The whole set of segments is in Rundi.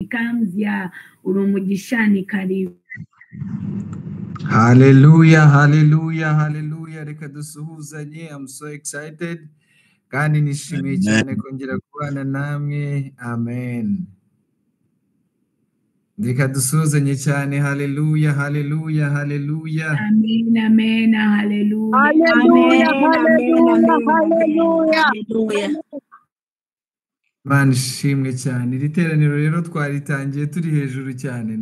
Comes, yeah, uri umugisha, ni karibu. Haleluya, haleluya, haleluya. Reka dusuhuzanye. I'm so excited kandi nishimiye cyane kongera kubana namwe. Amen. Reka dusuhuzanye cyane. Haleluya, haleluya, haleluya. Amen, amen, haleluya. Haleluya, haleluya, haleluya. Haleluya. Imana ishimwe cyane. Iri teraniro rero twaritangiye turi hejuru cyane.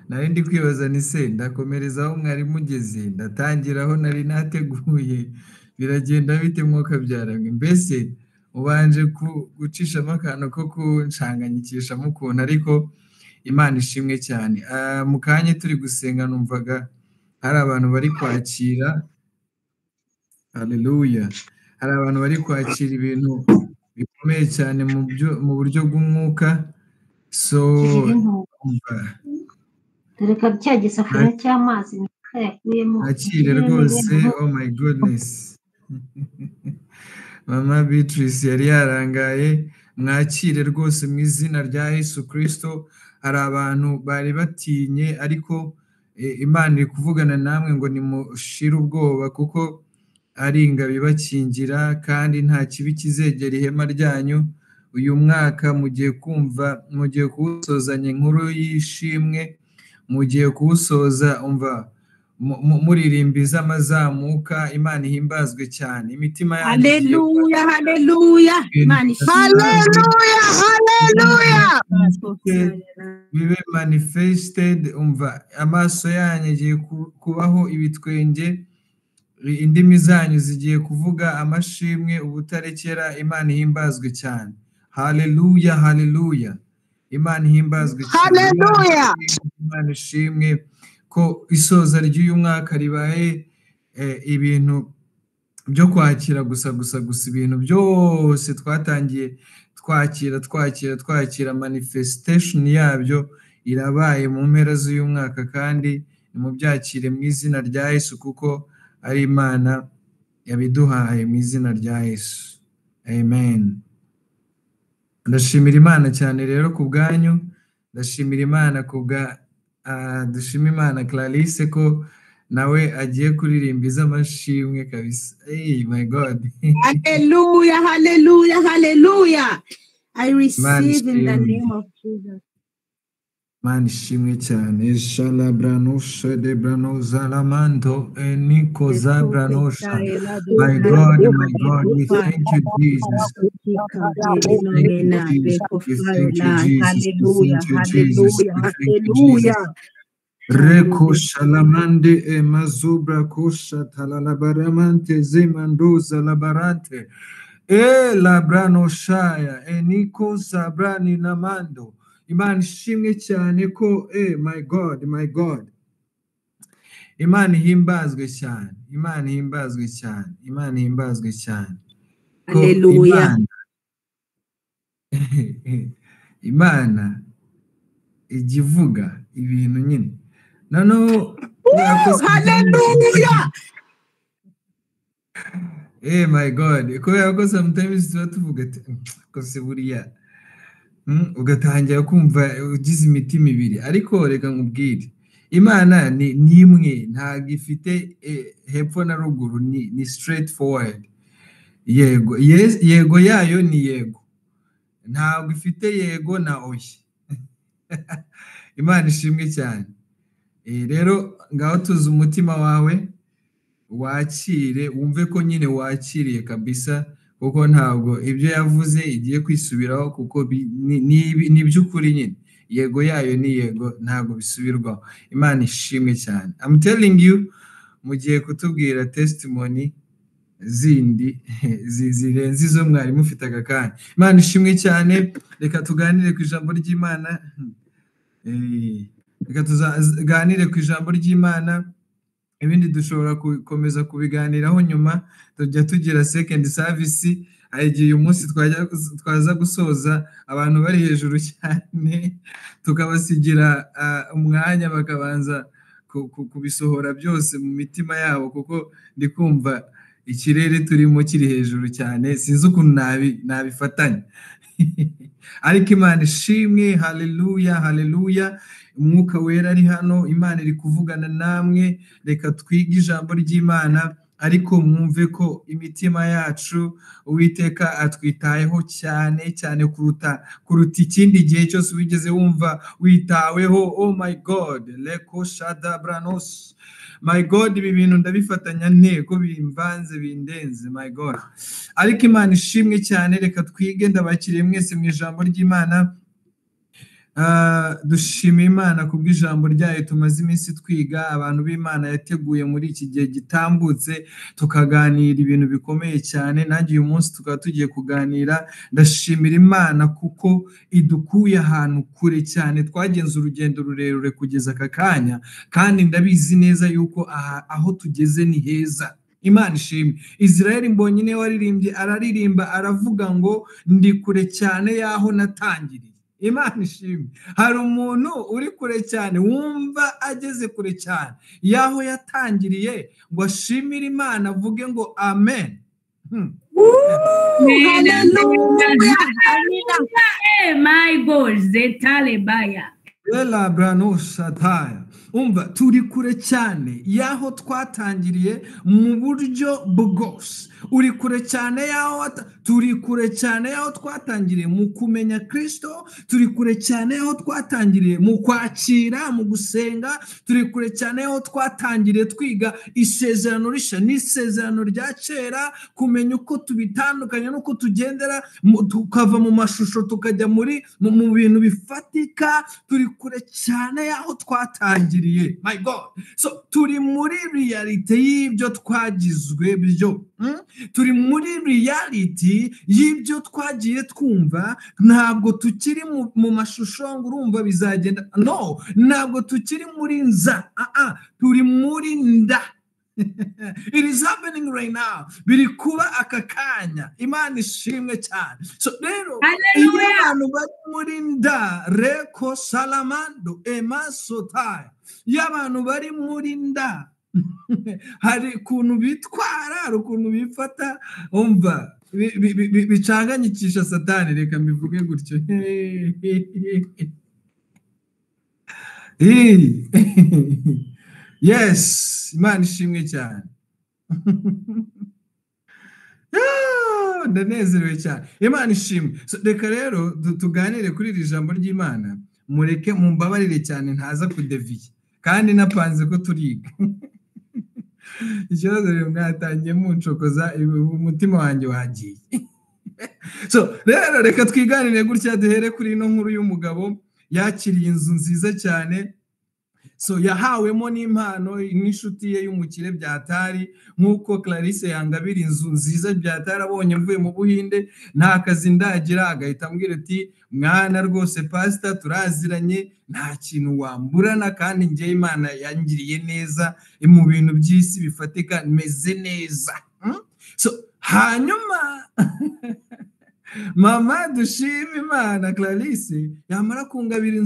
Nari ndi kwibaza ni se ndakomereza aho mwari mugeze, ndatangira aho nari nateguye, biragenda bite mwuka byaramwe? Mbese ubanje gucishamo akantu ko kunshanganyikishamo ukuntu, ariko Imana ishimwe cyane. Mu kanya turi gusenga numvaga hari abantu bari kwakira. Haleluya. Hari abantu bari kwakira ibintu bikomeye cyane mu buryo bw'umwuka. So umva, Reka cya gisafuriya cy'amazi yakuyemo. Akire rwose. Oh my goodness, Mama Beatrice yari yarangaye. Mwakire rwose mu izina rya Yesu Kristo. Hari abantu bari batinye, ariko Imana iri kuvugana namwe ngo nimushire ubwoba, kuko ari ingabo ibakingira kandi nta kibi kizegera ihema ryanyu. Uyu mwaka mugiye kumva, mugiye kuwusozanya inkuru y'ishimwe, mugiye kuwusoza umva muririmba amazamuka. Imana ihimbazwe cyane. Imitima yanyu igiye Haleluya, haleluya. ibintu Imana ishimwe. Haleluya, haleluya. Bibe manifested. Umva, amaso yanyu agiye kubaho ibitwenge, indimi zanyu zigiye kuvuga amashimwe ubutarekera. Imana ihimbazwe cyane. Haleluya, haleluya. Imana ihimbazwe cyane. Haleluya. Imana ishimwe ko isoza ry'uyu mwaka ribaye ibintu byo kwakira gusa gusa gusa. Ibintu byose twatangiye twakira, twakira, twakira, manifestation yabyo irabaye mu mpera z'uyu mwaka, kandi nimubyakire mu izina rya Yesu, kuko ari Imana yabiduhaye mu izina rya Yesu. Amen. Ndashimira Imana cyane rero ku bwanyu. Ndashimira Imana ku bwa dushima Imana Clarisse ko nawe agiye kuririmba iz'amashimwe kabisa. Hey my God. Hallelujah, hallelujah, hallelujah. I Imana receive in the ishimwe. name of Jesus. Imana ishimwe cyane. Shalabranosha de branozalamando eniko zabranosha. My God, my God, we thank you, Jesus. We thank you, Jesus. We thank you, Jesus. We Hallelujah, thank you, Jesus. hallelujah, We thank you, Jesus. hallelujah. Reko shalamande e mazubra kosha talalabaramante zemandoza labarante e labrano shaya eniko sabrani namando. Imana ishimwe cyane ko my God, my God. Imana ihimbazwe cyane. Imana ihimbazwe cyane. Imana ihimbazwe cyane. Ko Hallelujah. Imana ijya ivuga ibintu nyine. Noneho kubera ko Hallelujah. Eh my God, kubera ko sometimes tuba tuvuga ati ko se buriya, ugatangira kumva ugize imitima ibiri, ariko reka nkubwire, Imana ni imwe, ntabwo ifite hepfo na ruguru, ni straight forward. Yego, yes, yego yayo ni yego, ntabwo ifite yego na oya. Imana ishimwe cyane. Rero ngaho tuzi umutima wawe, wakire, wumve ko nyine wakiriye kabisa, kuko ntabwo ibyo yavuze igiye kwisubiraho, kuko ni iby'ukuri nyine. Yego yayo ni yego, ntabwo bisubirwaho. Imana ishimwe cyane. I'm telling you, mugiye kutubwira testimony zindi zirenze izo mwari mufite aka kanya. Imana ishimwe cyane. Reka tuganire ku ijambo ry'Imana. Reka tuganire ku ijambo ry'Imana. Ibindi dushobora gukomeza kubiganiraho nyuma, tujya tugira second service. Hari igihe uyu munsi twaza gusoza abantu bari hejuru cyane, tukabasigira umwanya bakabanza kubisohora byose mu mitima yabo, kuko ndi kumva ikirere turimo kiri hejuru cyane, sinzi ukuntu nabifatanya. Ariko Imana ishimwe, haleluya, haleluya. Umwuka wera ari hano, Imana iri kuvugana namwe. Reka twige ijambo ry'Imana, ariko mwumve ko imitima yacu Uwiteka atwitayeho cyane cyane kuruta ikindi gihe cyose wigeze wumva witaweho. Oh my God, leko shada branos, my God, ibi bintu ndabifatanya nte ko bimvanze bindenze, my God. Ariko Imana ishimwe cyane. Reka twige, ndabakiriye mwese mu ijambo ry'Imana. Dushima Imana kubw'ijambo ryayo tumaze iminsi twiga, abantu b'Imana yateguye muri iki gihe gitambutse, tukaganira ibintu bikomeye cyane. Nanjye uyu munsi tukaba tugiye kuganira. Ndashimira Imana kuko idukuye ahantu kure cyane, twagenze urugendo rurerure kugeza aka kanya, kandi ndabizi neza yuko aha aho tugeze ni heza. Imana ishimwe. Israel Mbonyi niwe waririmbye, araririmba aravuga ngo ndi kure cyane y'aho natangiriye. Imana ishimwe. Hari umuntu uri kure cyane wumva ageze kure cyane y'aho yatangiriye, ngo ashimire Imana avuge ngo amen. Hallelujah. Amina. Hey, my God, zetalebaya. Ela brano shataya. Umva, turi kure cyane y'aho twatangiriye mu buryo bwose. Uri kure cyane y'aho turi kure cyane y'aho twatangiriye mu kumenya Kristo, turi kure cyane y'aho twatangiriye mu kwakira, mu gusenga, turi kure cyane y'aho twatangiriye twiga isezerano rishya n'isezerano rya kera, kumenya uko tubitandukanya n'uko tugendera, tukava mu mashusho tukajya muri mu bintu bifatika. Turi kure cyane y'aho twatangiriye, my God. So turi muri reality y'ibyo twagizwe byo. Turi muri reality y'ibyo twagiye twumva. Ntabwo tukiri mu mashusho ngo urumva bizagenda, no, ntabwo tukiri muri nza, turi muri nda. It is happening right now, biri kuba aka kanya. Imana ishimwe cyane. So rero iyo Hallelujah. abantu bari muri nda, reko salamando emasotaya, iyo abantu bari muri nda hari ukuntu bitwara, hari ukuntu bifata, umva bicanganyikisha Satani, reka mbivuge gutyo. Yes, Imana ishimwe cyane. Ndanezerewe cyane, Imana ishimwe. So, reka rero tuganire kuri iri jambo ry'Imana. Mureke mumbabarire cyane ntaza kudeviye, kandi napanze ko turiga. Ikibazo rero mwatangiye muncokoza, umutima wanjye wagiye. So rero reka twiganire gutya, duhere kuri ino nkuru y'umugabo yakiriye inzu nziza cyane. So yahawemo n'impano n'inshuti ye y'umukire byatari, nk'uko Clarisse yangabira inzu nziza byatari abonye mvuye mu Buhinde nta kazi ndagira, agahita ambwira ati mwana rwose pastor turaziranye, nta kintu wamburana, kandi njye Imana yangiriye neza mu bintu by'isi bifatika, meze neza. So hanyuma mama dushima Imana Clarisse yamara kungabira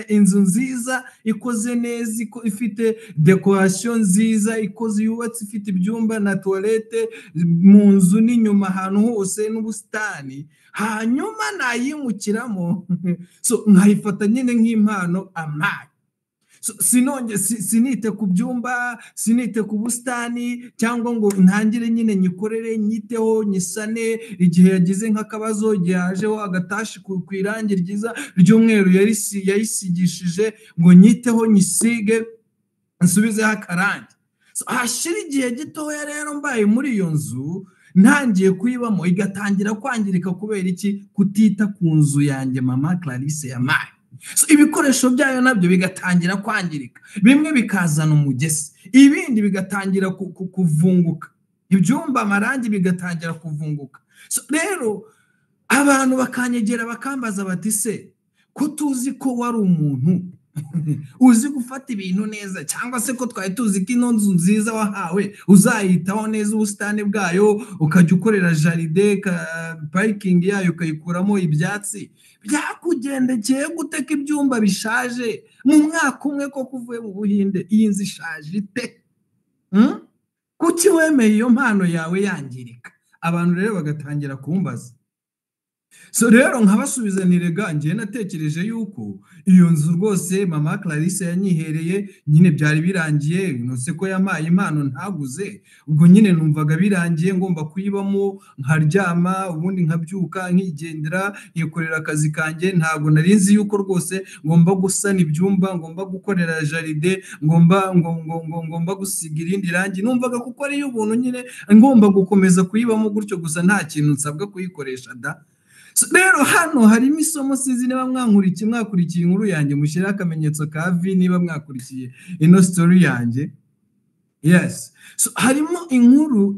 inzu nziza ikoze neza, ifite decoration nziza, ikoze yubatse, ifite ibyumba na toilette mu nzu n'inyuma ahantu hose n'ubusitani, hanyuma nayimukiramo. So nkayifata nyine nk'impano amaye. So, sinite ku byumba, sinite ku busitani, cyangwa ngo ntangire nyine nyikorere, nyiteho, nyisane. Igihe yagize nk'akabazo, igihe yajeho agatashi ku irangi ryiza ry'umweru yayisigishije, ngo nyiteho, nyisige, nsubizeho akarangi. So, hashira igihe gitoya rero mbaye muri iyo nzu, ntangiye kuyibamo, igatangira kwangirika kubera iki? Kutita ku nzu yanjye mama Clarisse yamaye. So, ibikoresho byayo nabyo bigatangira kwangirika, bimwe bikazana umugesi, ibindi bigatangira kuvunguka, ibyumba amarangi bigatangira kuvunguka. So, rero abantu bakanyegera bakambaza bati se ko tuzi ko wari umuntu uzi gufata ibintu neza, cyangwa se ko twari tuzi ko ino nzu nziza wahawe uzayitaho neza, ubusitani bwayo ukajya ukorera jaride, parikingi yayo ukayikuramo ibyatsi, byakugendekeye gute ko ibyumba bishaje mu mwaka umwe ko kuvuye mu Buhinde iyi nzu ishaje ite? Kuki wemeye iyo mpano yawe yangirika? Abantu rero bagatangira kumbaza. So rero nkabasubiza nti rega njye natekereje yuko iyo nzu rwose mama Clarisse yanyihereye nyine byari birangiye, nose ko yampaye impano ntaguze, ubwo nyine numvaga birangiye ngomba kuyibamo nkaryama ubundi nkabyuka nkigendera nkikorera akazi kanjye. Ntabwo nari nzi yuko rwose ngomba gusana ibyumba, ngomba gukorera jardin, ngomba gusiga irindi rangi. Numvaga kuko ari iy'ubuntu nyine ngomba gukomeza kuyibamo gutyo gusa, nta kintu nsabwa kuyikoresha da. Rero hano harimo isomo, sinzi niba mwankurikiye, mwakurikiye inkuru yanjye, mushyiraho akamenyetso ka V niba mwakurikiye ino story yanjye. Yes, so harimo inkuru,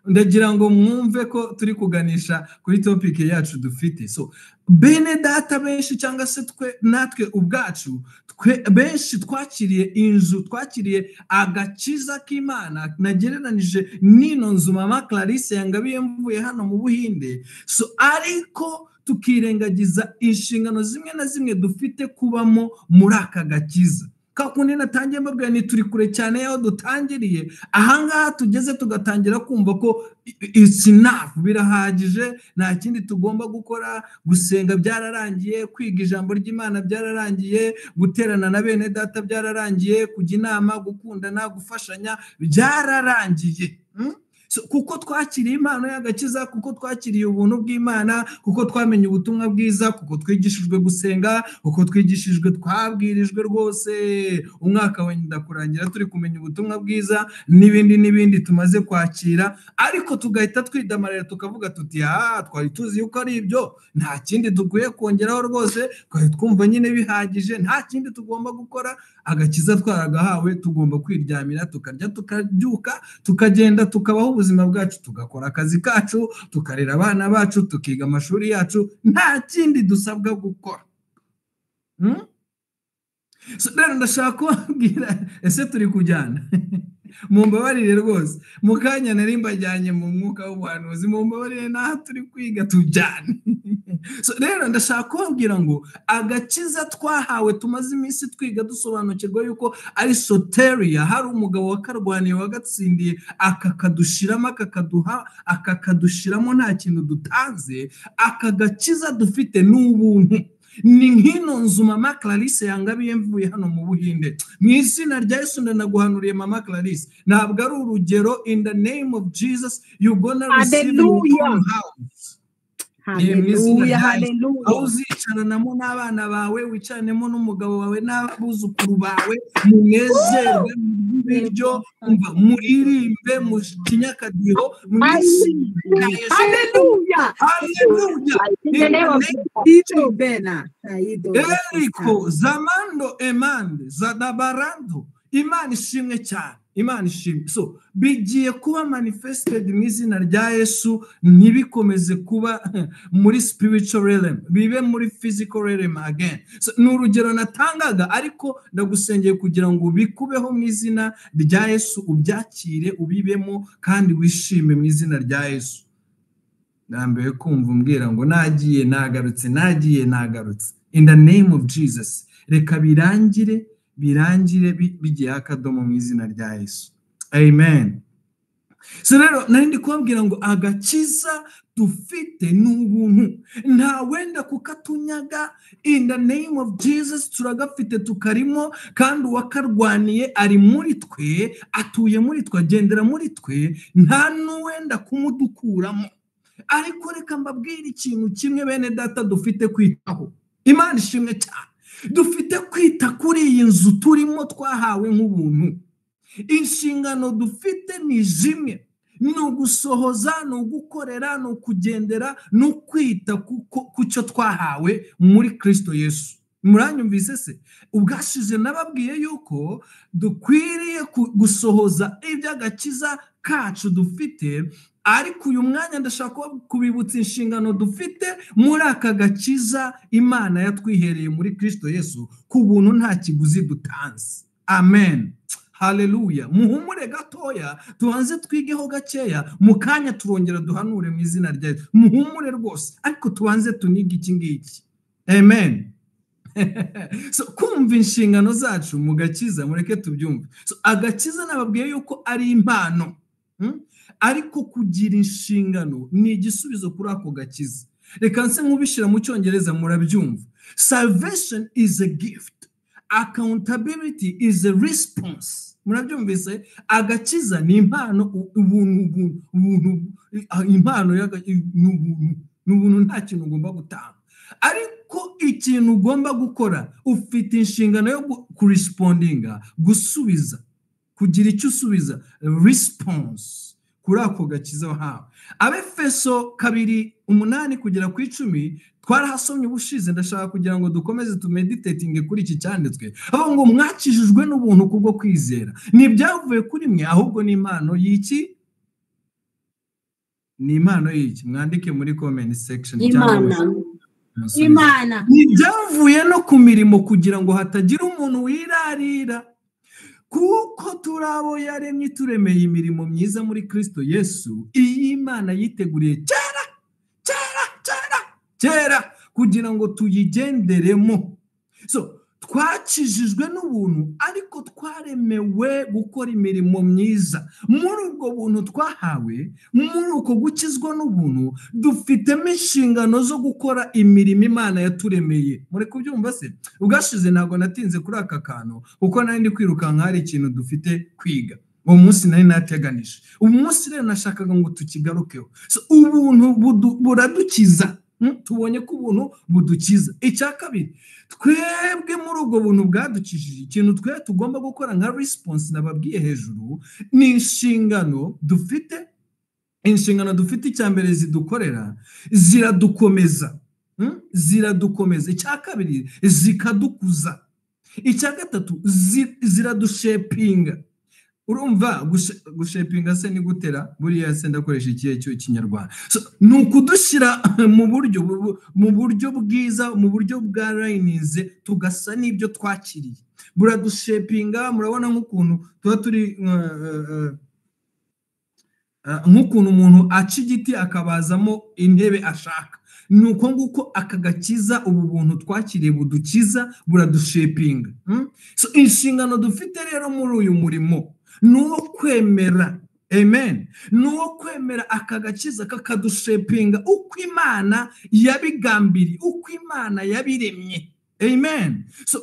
ndagira ngo mwumve ko turi kuganisha kuri topic yacu dufite. So bene data benshi cyangwa se twe natwe ubwacu, twe benshi twakiriye inzu, twakiriye agakiza k'Imana nagereranije n'ino nzu mama Clarisse yangabiye mvuye hano mu Buhinde. So ariko tukirengagiza inshingano zimwe na zimwe dufite kubamo muri aka gakiza. Kakundi natangiye mbabwira ni turi kure cyane yaho dutangiriye, ahangaha tugeze tugatangira kumva ko it's enough, birahagije, nta kindi tugomba gukora, gusenga byararangiye, kwiga ijambo ry'Imana byararangiye, guterana na bene data byararangiye, kujya inama, gukundana, gufashanya byararangiye. So, kuko twakiriye impano y'agakiza, kuko twakiriye ubuntu bw'Imana, kuko twamenye ubutumwa bwiza, kuko twigishijwe gusenga, kuko twigishijwe, twabwirijwe rwose umwaka wenda kurangira turi kumenya ubutumwa bwiza n'ibindi n'ibindi tumaze kwakira, ariko tugahita twidamarira tukavuga tuti ah, twari tuzi yuko ari ibyo, nta kindi dukwiye kongeraho rwose, twari twumva nyine bihagije, nta kindi tugomba gukora, agakiza twaragahawe, tugomba kwiryamira tukarya tukabyuka tukagenda tukabaho ubuzima bwacu, tugakora akazi kacu, tukarera abana bacu, tukiga amashuri yacu, nta kindi dusabwa gukora. So, rero ndashaka kubabwira, ese turi kujyana? Mumbabarire rwose, mu kanya nari mbajyanye mu mwuka w'ubuhanuzi, mumbabarire n'aha turi kwiga tujyane. So, rero ndashaka kubabwira ngo agakiza twahawe tumaze iminsi twiga dusobanukirwa yuko ari soteria, hari umugabo wakarwaniye wagatsindiye, akakadushiramo, akakaduha, akakadushiramo nta kintu dutanze. Aka gakiza dufite ni ubuntu. Ni nk'ino nzu mama Clarisse yangabiye mvuye hano mu Buhinde. Mu izina rya Yesu ndanaguhanuriye mama Clarisse, ntabwo ari urugero, in the name of Jesus you gonna receive your own house. Hallelujah, hallelujah. Aho uzicaranamo n'abana bawe, wicaranemo n'umugabo wawe n'abuzukuru bawe, munezerwe mu biryo, muririmbe mu kinyakadiho, mu izina rya Yesu. Hallelujah. Hallelujah. In the name of Jesus. Eriko zamando emande zadabarando. Imana ishimwe cyane, Imana ishimwe. So bigiye kuba manifested mu izina rya Yesu, ntibikomeze kuba muri spiritual realm, bibe muri physical realm again. So, ni urugero natangaga, ariko ndagusengeye kugira ngo bikubeho mu izina rya Yesu, ubyakire, ubibemo kandi wishime mu izina rya Yesu. Ndambiwe kumva umbwira ngo nagiye nagarutse, nagiye nagarutse. In the name of Jesus, reka birangire, birangire bigiye akadomo mu izina rya Yesu. Amen. So rero nari ndi kubabwira ngo agakiza dufite ni ubuntu, nta wenda kukatunyaga. In the name of Jesus turagafite, tukarimo, kandi uwakarwaniye ari muri twe, atuye muri twe, agendera muri twe, nta n'uwenda kumudukuramo. Ariko reka mbabwire ikintu kimwe bene data dufite kwitaho. Imana ishimwe cyane. Dufite kwita kuri iyi nzu turimo twahawe nk'ubuntu. Inshingano dufite ni zimwe, ni ugusohoza, ni ugukorera, ni ukugendera, ni ukwita ku cyo twahawe muri Kristo Yesu. Muranyumvise se? Ubwashize nababwiye yuko dukwiriye gusohoza iby'agakiza kacu dufite, ariko uyu mwanya ndashaka kubibutsa inshingano dufite muri aka gakiza Imana yatwihereye muri Kristo Yesu ku buntu, nta kiguzi dutanze. Amen. Haleluya. Muhumure gatoya, tubanze twigeho gakeya, mu kanya turongera duhanure mu izina rya Yesu. Muhumure rwose, ariko tubanze tunige iki ngiki. Amen. So, kumva inshingano zacu mu gakiza, mureke tubyumve. So, agakiza nababwiye yuko ari impano, ariko kugira inshingano ni igisubizo kuri ako gakiza. Reka nse nkubishyira mu Cyongereza murabyumva. Salvation is a gift, accountability is a response. Murabyumvise? Agakiza ni impano, ubuntu, ubuntu, impano ni ubuntu, ni ubuntu, nta kintu ugomba gutanga. Ariko ikintu ugomba gukora, ufite inshingano yo kurespondinga, gusubiza, kugira icyo usubiza, response kuri ako gakiza wahawe. Abefeso 2:8-10 twarahasomye ubushize. Ndashaka kugira ngo dukomeze tumeditatinge kuri iki cyanditswe. Aho ngo mwakijijwe n'ubuntu kubwo kwizera, ntibyavuye kuri mwe, ahubwo ni impano y'iki? Ni impano y'iki? Mwandike muri comment section cyangwa Imana. musubize. Imana. Ntibyavuye no ku mirimo, kugira ngo hatagira umuntu wirarira. Kuko turi abo yaremye, turemeye imirimo myiza muri Kristo Yesu, iyi Imana yiteguriye kera kera kera kera kugira ngo tuyigenderemo. So twakijijwe n'ubuntu, ariko twaremewe gukora imirimo myiza. Muri ubwo buntu twahawe, muri uko gukizwa n'ubuntu, dufitemo inshingano zo gukora imirimo Imana yaturemeye. Muri kubyumva se? Ubwashize ntabwo natinze kuri aka kantu, kuko nari ndi kwirukanka, hari ikintu dufite kwiga uwo munsi nari nateganije. Uyu munsi rero nashakaga ngo tukigarukeho. So, ubuntu buradukiza. Tubonye ko ubuntu budukiza. Icya kabiri, twebwe muri ubwo buntu bwadukijije, ikintu twe tugomba gukora nka response nababwiye hejuru, ni inshingano dufite. Inshingano dufite, icya mbere zidukorera, ziradukomeza. Ziradukomeza. Icya kabiri, zikadukuza. Icya gatatu, ziradushapinga. Urumva gushapinga se ni gutera? Buriya se ndakoresha ikihe cyo Kinyarwanda? So, ni ukudushyira mu buryo bwiza, mu buryo bwa layinize, tugasa n'ibyo twakiriye. Buradushapinga. Murabona nk'ukuntu tuba turi nk'ukuntu umuntu aca igiti akabazamo intebe ashaka, ni uko nguko aka gakiza, ubu buntu twakiriye budukiza, buradushapinga. So, inshingano dufite rero muri uyu murimo ni uwo kwemera, amen, ni uwo kwemera aka gakiza kakadushapinga uko Imana yabigambiriye, uko Imana yabiremye, amen. So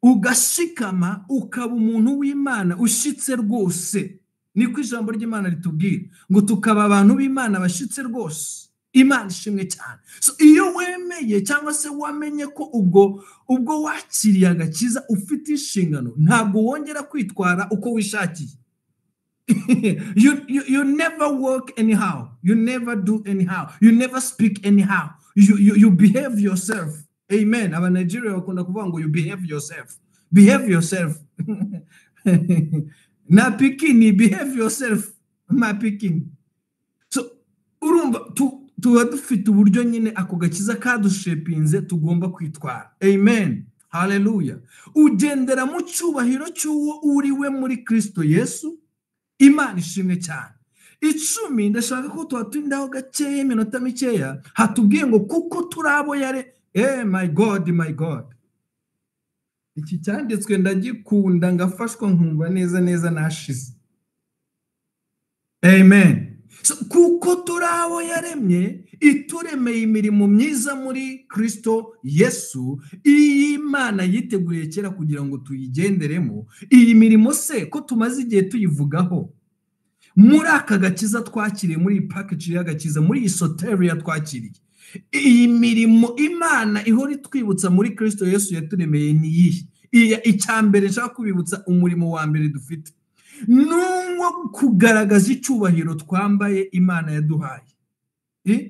ugashikama, ukaba umuntu w'Imana ushyitse rwose. Niko ijambo ry'Imana ritubwira ngo tukaba abantu b'Imana bashyitse rwose. Imana ishimwe cyane. So iyo wemeye cyangwa se wamenye ko ubwo wakiriye agakiza ufite inshingano, ntabwo wongera kwitwara uko wishakiye. You never work anyhow, you never do anyhow, you never speak anyhow, you behave yourself, amen. Aba Nigeria bakunda kuvuga ngo "You behave yourself, behave yourself." Na pikini, behave yourself, ma pikini. So urumva tuba dufite uburyo nyine ako gakiza kadushapinze tugomba kwitwara, amen, haleluya. Ugendera mu cyubahiro cy'uwo uriwe muri Kristo Yesu. Imana ishimwe cyane. 10, ndashaka ko tuhatindaho gakeya, iminota mikeya. Hatubwiye ngo kuko turi abo yare, my God, my God, iki cyanditswe ndagikunda, ngafashwa, nkumva neza neza nashize, amen. So, kuko turi abo yaremye, ituremeye imirimo myiza muri Kristo Yesu, iyi Imana yiteguriye kera kugira ngo tuyigenderemo. Iyi mirimo se ko tumaze igihe tuyivugaho muri aka gakiza twakiriye, muri iyi package y'agakiza, muri iyi soteria twakiriye, iyi mirimo Imana ihora itwibutsa muri Kristo Yesu yaturemeye ni iyihe? Icya mbere nshaka kubibutsa, umurimo wa mbere dufite ni uwo kugaragaza icyubahiro twambaye Imana yaduhaye.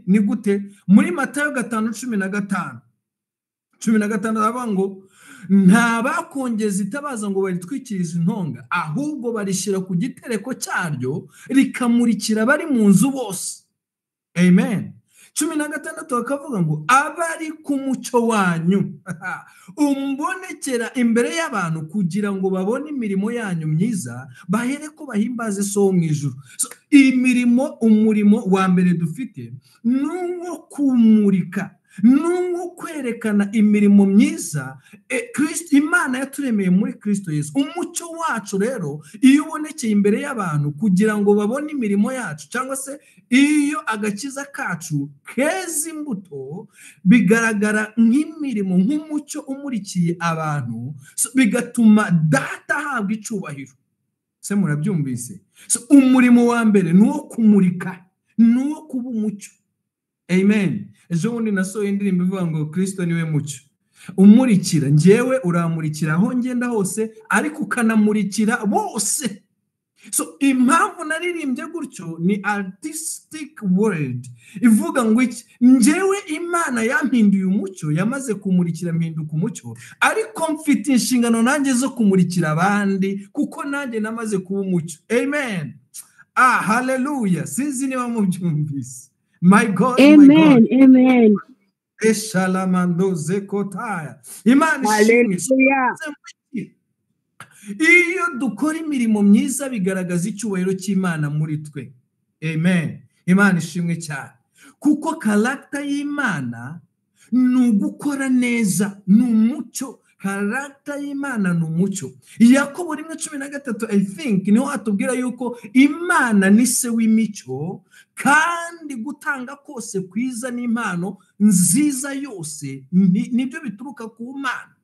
Ni gute? Muri Matayo 5:15, 15 aravuga ngo nta bakongeza itabaza ngo baritwikirize intonga, ahubwo barishyira ku gitereko cyaryo, rikamurikira abari mu nzu bose, amen. 16 bakavuga ngo abari ku mucyo wanyu umbonekera imbere y'abantu, kugira ngo babone imirimo yanyu myiza, bahere ko bahimbaze So wo mu ijuru. So, iyi mirimo, umurimo wa mbere dufite ni uwo kumurika. Ni uwo kwerekana imirimo myiza Imana yaturemeye muri Kristo Yesu. Umucyo wacu rero iyo ubonekeye imbere y'abantu kugira ngo babone imirimo yacu, cyangwa se iyo agakiza kacu keza imbuto, bigaragara nk'imirimo, nk'umucyo umurikiye abantu, bigatuma Data ahabwa icyubahiro. Se murabyumvise? Umurimo wa mbere ni uwo kumurika, ni uwo kuba umucyo. Amen. Ejo bundi nasohoye indirimbo ivuga ngo Kristo niwe mucyo umurikira, njyewe uramurikira aho ngenda hose, ariko ukanamurikira bose. So impamvu naririmbye gutyo ni artistic word ivuga ngo iki: njyewe Imana yampinduye umucyo, yamaze kumurikira mpinduka umucyo, ariko mfite inshingano nanjye zo kumurikira abandi, kuko nanjye namaze kuba umucyo. Amen. Ah, hallelujah. Sinzi niba mubyumvise. My God, amen, my God. Amen. Eshalamando zekotaya. Imana ishimwe. Iyo dukora imirimo myiza bigaragaza icyubahiro cy'Imana muri twe. Amen. Imana ishimwe cyane. Kuko karagita y'Imana ni ugukora neza, ni umucyo. Karagita y'Imana ni umucyo. Yakobo 1:13, I think, niho atubwira yuko Imana ni se w'imico, kandi gutanga kose kwiza n'impano nziza yose nibyo bituruka ku Mana.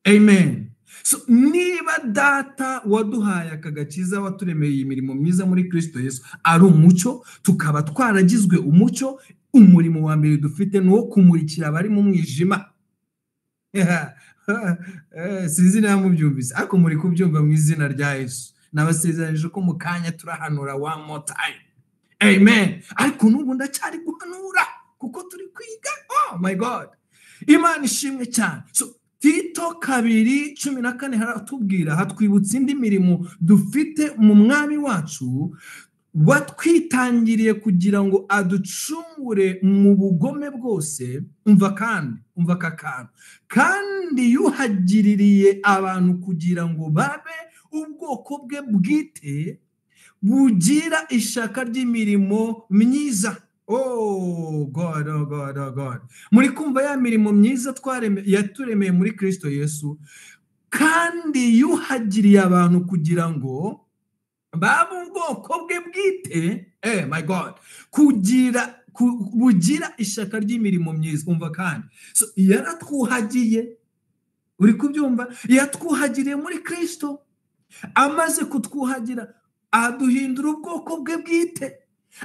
Amen. So, niba Data waduhaye aka gakiza, waturemeye iyi mirimo myiza muri Kristo Yesu ari umucyo, tukaba twaragizwe umucyo, umurimo wa mbere dufite ni uwo kumurikira abari mu mwijima. Sinzi niba mubyumvise, ariko muri kubyumva mu izina rya Yesu. Nabasezeranyije ko mu kanya turahanura one more time. Amen. Ariko n'ubu ndacyari guhanura kuko turi kwiga. Oh my God. Imana ishimwe cyane. So, Tito 2:14 haratubwira, hatwibutsa indi mirimo dufite mu mwami wacu watwitangiriye kugira ngo aducungure mu bugome bwose. Umva kandi, umva aka kantu. Kandi yuhagiririye abantu kugira ngo babe ubwoko bwe bwite, bugira ishaka ry'imirimo myiza. Oh God, oh God, oh God. Muri kumva ya mirimo myiza yaturemeye muri Kristo Yesu, kandi yuhagiriye abantu kugira ngo babe ubwoko bwe bwite, my God, kugira bugira ishaka ry'imirimo myiza. Umva kandi, so, yaratwuhagiye, uri kubyumva, yatwuhagiriye muri Kristo, amaze kutwuhagira aduhindura ubwoko bwe bwite,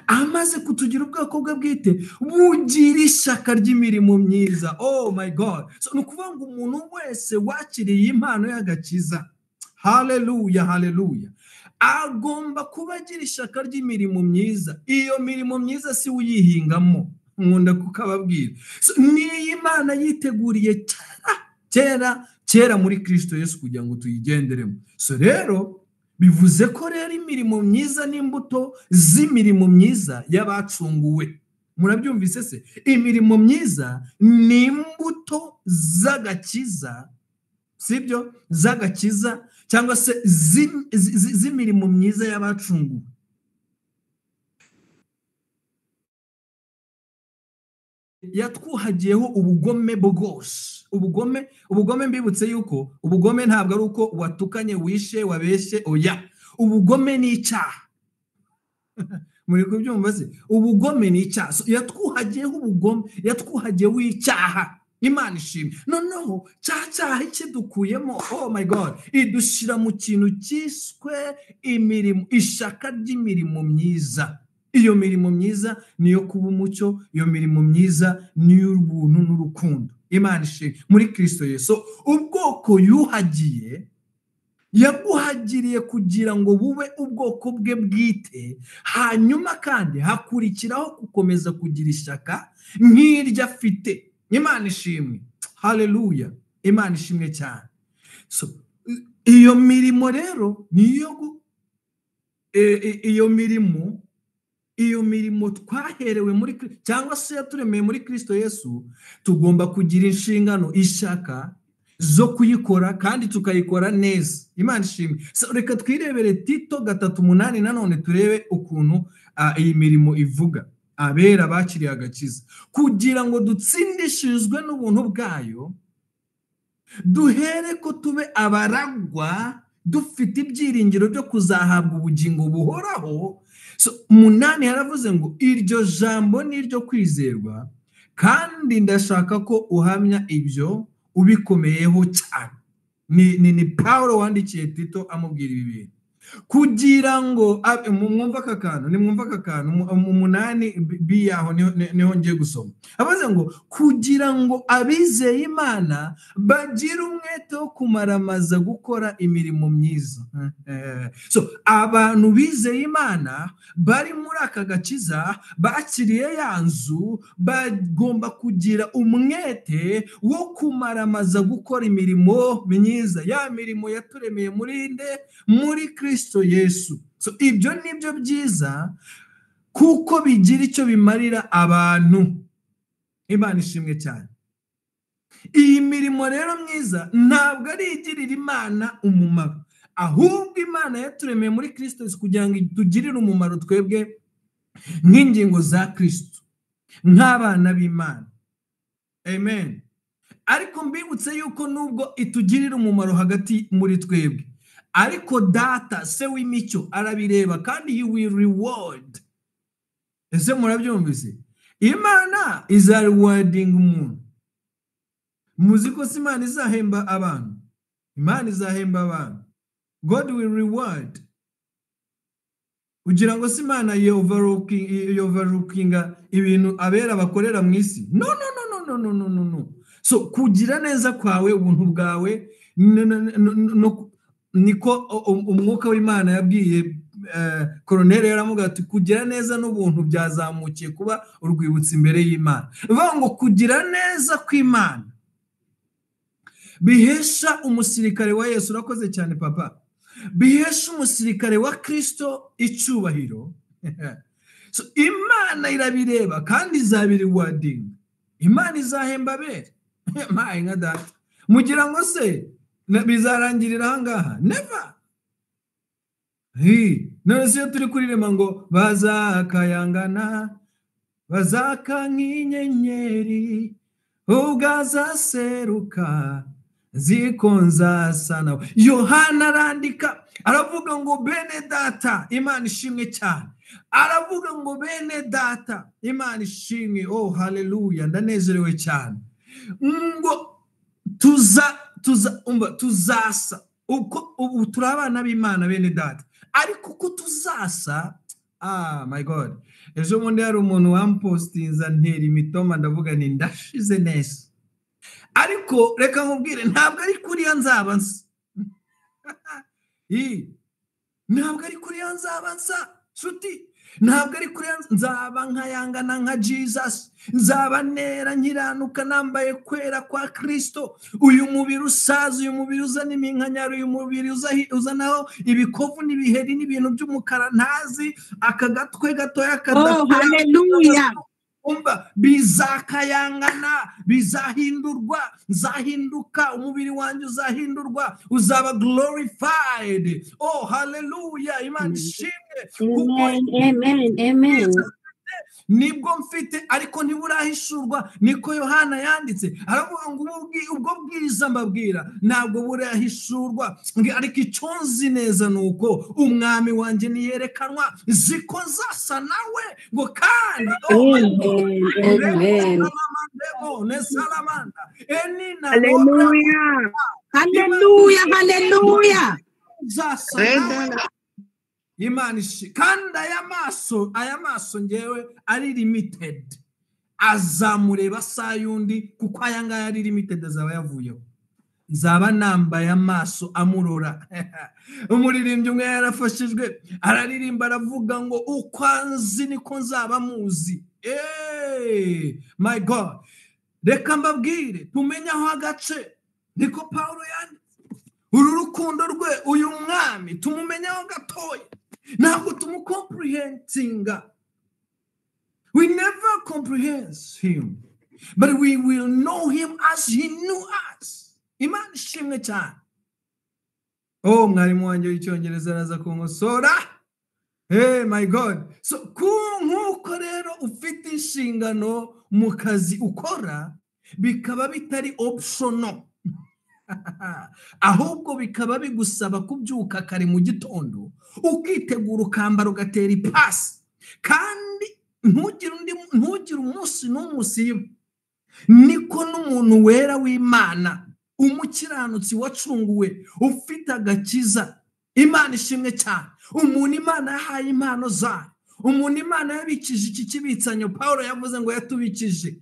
amaze kutugira ubwoko bwe bwite bugira ishaka ry'imirimo myiza. Oh my God. So, ni ukuvuga ngo umuntu wese wakiriye impano y'agakiza, haleluya, haleluya, agomba kuba agira ishaka ry'imirimo myiza. Iyo mirimo myiza si uyihingamo, nkunda kukababwira. So, niyo Imana yiteguriye kera kera kera muri Kristo Yesu kugira ngo tuyigenderemo. So rero bivuze ko rero imirimo myiza n'imbuto z'imirimo myiza y'abacunguwe. Murabyumvise se? Imirimo myiza ni imbuto z'agakiza, sibyo? Z'agakiza cyangwa se z'imirimo myiza y'abacunguwe. Yatwuhagiyeho ubugome bwose. Ubugome, ubugome mbibutse yuko ubugome ntabwo ari uko watukanye, wishe, wabeshye, oya. Ubugome ni icyaha. Muri kubyumva se? Ubugome ni icyaha. So, yatwuhagiyeho ubugome, yatwuhagiyeho icyaha. Imana ishimwe. Noneho cya cyaha ikidukuyemo, oh my God, idushyira mu kintu cyiswe imirimo, ishaka ry'imirimo myiza. Iyo mirimo myiza niyo kuba umucyo, iyo mirimo myiza niyo ubuntu n'urukundo. Imana ishimwe muri Kristo Yesu. Ubwoko yuhagiye, yaguhagiriye kugira ngo bube ubwoko bwe bwite, hanyuma kandi hakurikiraho gukomeza kugira ishyaka nk'iryo afite. Imana ishimwe. Haleluya. Imana ishimwe cyane. So, iyo mirimo rero niyo iyo mirimo twaherewe muri cyangwa se yaturemeye muri Kristo Yesu, tugomba kugira inshingano, ishaka zo kuyikora kandi tukayikora neza. Imana ishimwe. So, reka twirebere Tito 3:8 nanone turebe ukuntu iyi mirimo ivuga. Abera bakiriye agakiza, kugira ngo dutsindishirizwe n'ubuntu bwayo, duhere ko tube abaragwa dufite ibyiringiro byo kuzahabwa ubugingo buhoraho. So, 8 yaravuze ngo iryo jambo ni iryo kwizerwa, kandi ndashaka ko uhamya ibyo ubikomeyeho cyane. Ni Paulo wandikiye Tito amubwira ibi bintu, kugira ngo mwumve aka kantu, nimwumve aka kantu. 8 b yaho niho ngiye gusoma. Abaze ngo kugira ngo abizeye Imana bagire umwete wo kumaramaza gukora imirimo myiza. So abantu bizeye Imana bari muri aka gakiza, bakiriye ya nzu, bagomba kugira umwete wo kumaramaza gukora imirimo myiza, ya mirimo yaturemeye muri nde? Muri Kristo Yesu. So ibyo nibyo byiza, kuko bigira icyo bimarira abantu. Imana ishimwe cyane. Iyi mirimo rero myiza ntabwo ari igirira Imana umumaro, ahubwo Imana yaturemeye muri Kristo Yesu kugira ngo itugirire umumaro twebwe nk'ingingo za Kristo, nk'abana b'Imana. Amen. Ariko mbibutse yuko nubwo itugirira umumaro hagati muri twebwe, ariko Data se w'imicyo arabireba, kandi he will reward. Ese murabyumvise? Imana iza rewarding umuntu. Muzi ko si Imana izahemba abantu? Imana izahemba abantu. God will reward. Ugira ngo si Imana overlookinga ibintu abera bakorera mu isi? No, no, no, no, no, no, no, no. So kugira neza kwawe, ubuntu bwawe, no, niko umwuka w'Imana yabwiye Koroneli, yaramuga ati kugira neza n'ubuntu byazamukiye kuba urwibutso imbere y'Imana. Bivuga ngo kugira neza kw'Imana bihesha umusirikare wa Yesu, urakoze cyane papa, bihesha umusirikare wa Kristo icyubahiro. So Imana irabireba kandi izabirewardinga. Imana izahemba abera. Maye nka data. Mugira ngo se bizarangirira ahangaha? Never. None se iyo turi kurirema ngo bazakayangana, bazaka nk'inyenyeri, ubwazaseruka zikonzasa nawe. Yohana arandika aravuga ngo bene data, Imana ishimwe cyane. Aravuga ngo bene data, Imana ishimwe. Oh haleluya, ndanezerewe cyane. Ngo tuzasa uko ubu turi abana b'Imana bene data, ariko uko tuzasa, ah my God. Ejo bundi hari umuntu wampostinza ntera imitoma, ndavuga ni ndashize neza. Ariko reka nkubwire, ntabwo ari kuriya nzaba nsa. Ntabwo ari kuriya nzaba nsa, nshuti. Ntabwo ari kuriya nzaba nkayangana nka Jesus, nzaba nera nkiranuka, nambaye kwera kwa Kristo. Uyu mubiri usaza, uyu mubiri uzana iminkanyari, uyu mubiri uzanaho ibikovu n'ibiheri n'ibintu by'umukara ntazi, aka gatwe gatoya Oh, hallelujah. Umva, bizakayangana, bizahindurwa, nzahinduka, umubiri wanjye uzahindurwa, uzaba glorified. Oh haleluya, Imana ishimwe. Kuko Amen. Amen. Amen. nibwo mfite, ariko ntiburahishurwa. Niko Yohana yanditse, aravuga ngo ubwo bwiza mbabwira ntabwo burahishurwa, ariko icyo nzi neza ni uko umwami wanjye niyerekanwa ziko nzasa nawe. Ngo kandi Amen. Amen. Hallelujah. Hallelujah. Hallelujah. Nzasa nawe. Imana ishi kandi aya maso ngewe ari limited, azamureba saa yundi, kuko aya ngaya ari limited azaba yavuyeho. Nzaba nambaye amaso amurora. Umuririmbyi umwe yarafashijwe araririmba aravuga ngo uko anzi niko nzaba muzi. My God, reka mbabwire tumenye aho agace. Niko Paulo yanditse, uru rukundo rwe uyu mwami tumumenyaho gatoya, ntabwo tumucomprehendinga. We never comprehend him, but we will know him as he knew us. Imana ishimwe cyane. Oh, mwarimu wanjye w'icyongereza araza kunkosora. Hey my God. So nk'uko rero ufite inshingano mu kazi ukora, bikaba bitari optional, ahubwo bikaba bigusaba kubyuka kare mu gitondo, ukitegura, ukambara, ugatera ipasi, kandi ntugire umunsi n'umwe usiba, niko n'umuntu wera w'Imana, umukiranutsi wacunguwe, ufite agakiza, Imana ishimwe cyane, umuntu Imana yahaye impano zayo, umuntu Imana yabikije iki kibitsanyo Paul yavuze ngo yatubikije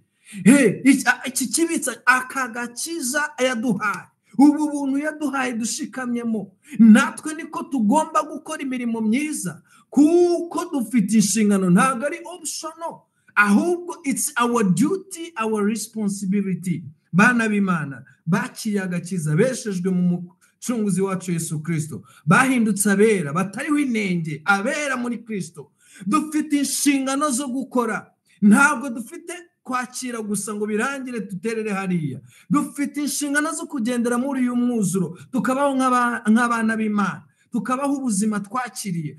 iki kibitsanyo, aka gakiza yaduhaye, ubu buntu yaduhaye dushikamyemo, natwe niko tugomba gukora imirimo myiza, kuko dufite inshingano. Ntabwo ari optional, ahubwo it's our duty, our responsibility. Bana b'Imana bakiriye agakiza, beshejwe mu Mucunguzi wacu Yesu Kristo, bahindutse abera, batariho inenge, abera muri Kristo, dufite inshingano zo gukora. Ntabwo dufite kwakira gusa ngo birangire duterere hariya. Dufite inshingano zo kugendera muri uyu mwuzuro, tukabaho nk'abana b'Imana, tukabaho ubuzima twakiriye,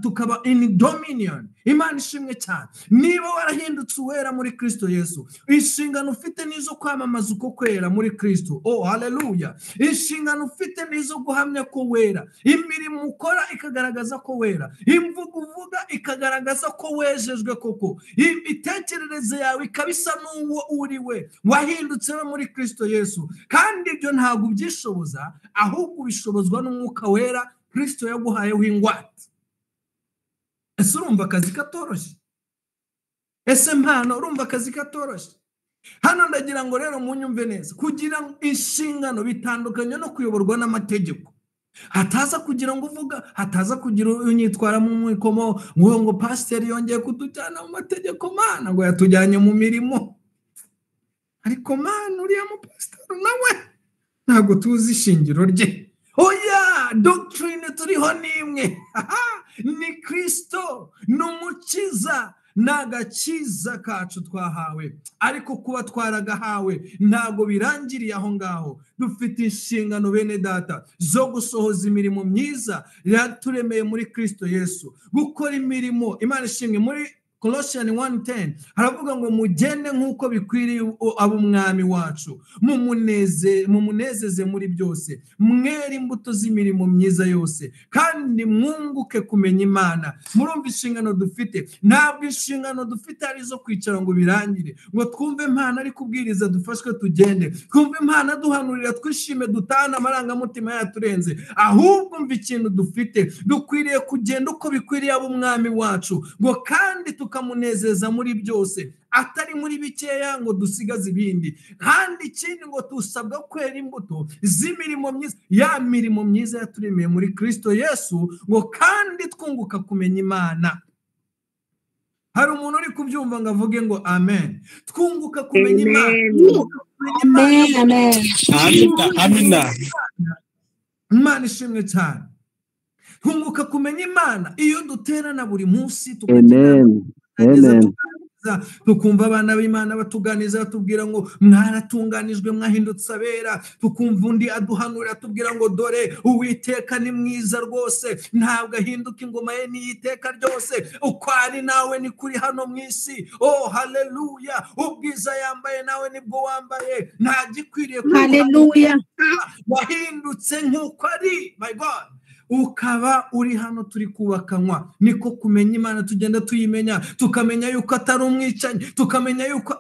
tukaba in dominion. Imana ishimwe cyane. Niba warahindutse uwera muri Kristo Yesu, inshingano ufite nizo kwamamaza uko kwera muri Kristo. Oh haleluya. Inshingano ufite nizo guhamya ko wera, imirimo ukora ikagaragaza ko wera, imvugo uvuga ikagaragaza ko wejejwe koko, imitekerereze yawe ikaba isa n'uwo uri we wahindutse we muri Kristo Yesu. Kandi ibyo ntabwo ubyishoboza, ahubwo ubishobozwa n'Umwuka Wera Kristo yaguhayeho ingwate. Ese urumva akazi katoroshye? Ese mpano, urumva akazi katoroshye? Hano ndagira ngo rero munyumve neza. Kugira inshingano bitandukanye no kuyoborwa n'amategeko. Hataza kugira ngo uvuga, hataza kugira unyitwara mu mwikomo ngo pasiteri yongeye kutujyana mu mategeko, mana ngo yatujyanye mu mirimo. Ariko mana, uriya mupasiteri nawe ntabwo tuzi ishingiro rye. Oya, doctrine turiho ni imwe, ni Kristo, ni Umukiza, ni agakiza kacu twahawe. Ariko kuba twaragahawe ntabwo birangiriye aho ngaho. Dufite inshingano, bene data, zo gusohoza imirimo myiza yaturemeye muri Kristo Yesu, gukora imirimo. Imana ishimwe. Muri Colossians 1:10 haravuga ngo mugende nk'uko bikwiriye ab'Umwami wacu, mumunezeze muri byose, mwere imbuto z'imirimo myiza yose, kandi mwunguke kumenya Imana. Murumva inshingano dufite? Ntabwo inshingano dufite ari izo kwicara ngo birangire, ngo twumve impano ari kubwiriza dufashwe tugende, twumve impano duhanurira twishime dutahane amarangamutima yaturenze. Ahubwo umva ikintu dufite: dukwiriye kugenda uko bikwiriye ab'Umwami wacu, ngo kandi tukamunezeza muri byose, atari muri bikeya ngo dusigaze ibindi. Kandi ikindi, ngo tusabwa kwera imbuto z'imirimo myiza, ya mirimo myiza yaturemeye muri Kristo Yesu, ngo kandi twunguka kumenya Imana. Hari umuntu uri kubyumva ngo avuge ngo amen? Twunguka kumenya Imana. Amen. Amen. Amina, amina. Imana ishimwe cyane. Twunguka kumenya Imana iyo duterana buri munsi, tukagira Amen. Amen. tukumva abana b'Imana batuganiza, batubwira ngo mwaratunganijwe, mwahindutse abera, tukumva undi aduhanurira atubwira ngo dore Uwiteka ni mwiza rwose, ntabwo ahinduka, ingoma ye n'iyiteka ryose, uko ari nawe ni kuri hano mu isi. Oh haleluya. Ubwiza yambaye nawe nibwo wambaye, nta gikwiriye Haleluya. wahindutse nk'uko ari. My God, ukaba uri hano turi kubakanywa, niko kumenya Imana tugenda tuyimenya, tukamenya yuko atari umwicanyi, tukamenya yuko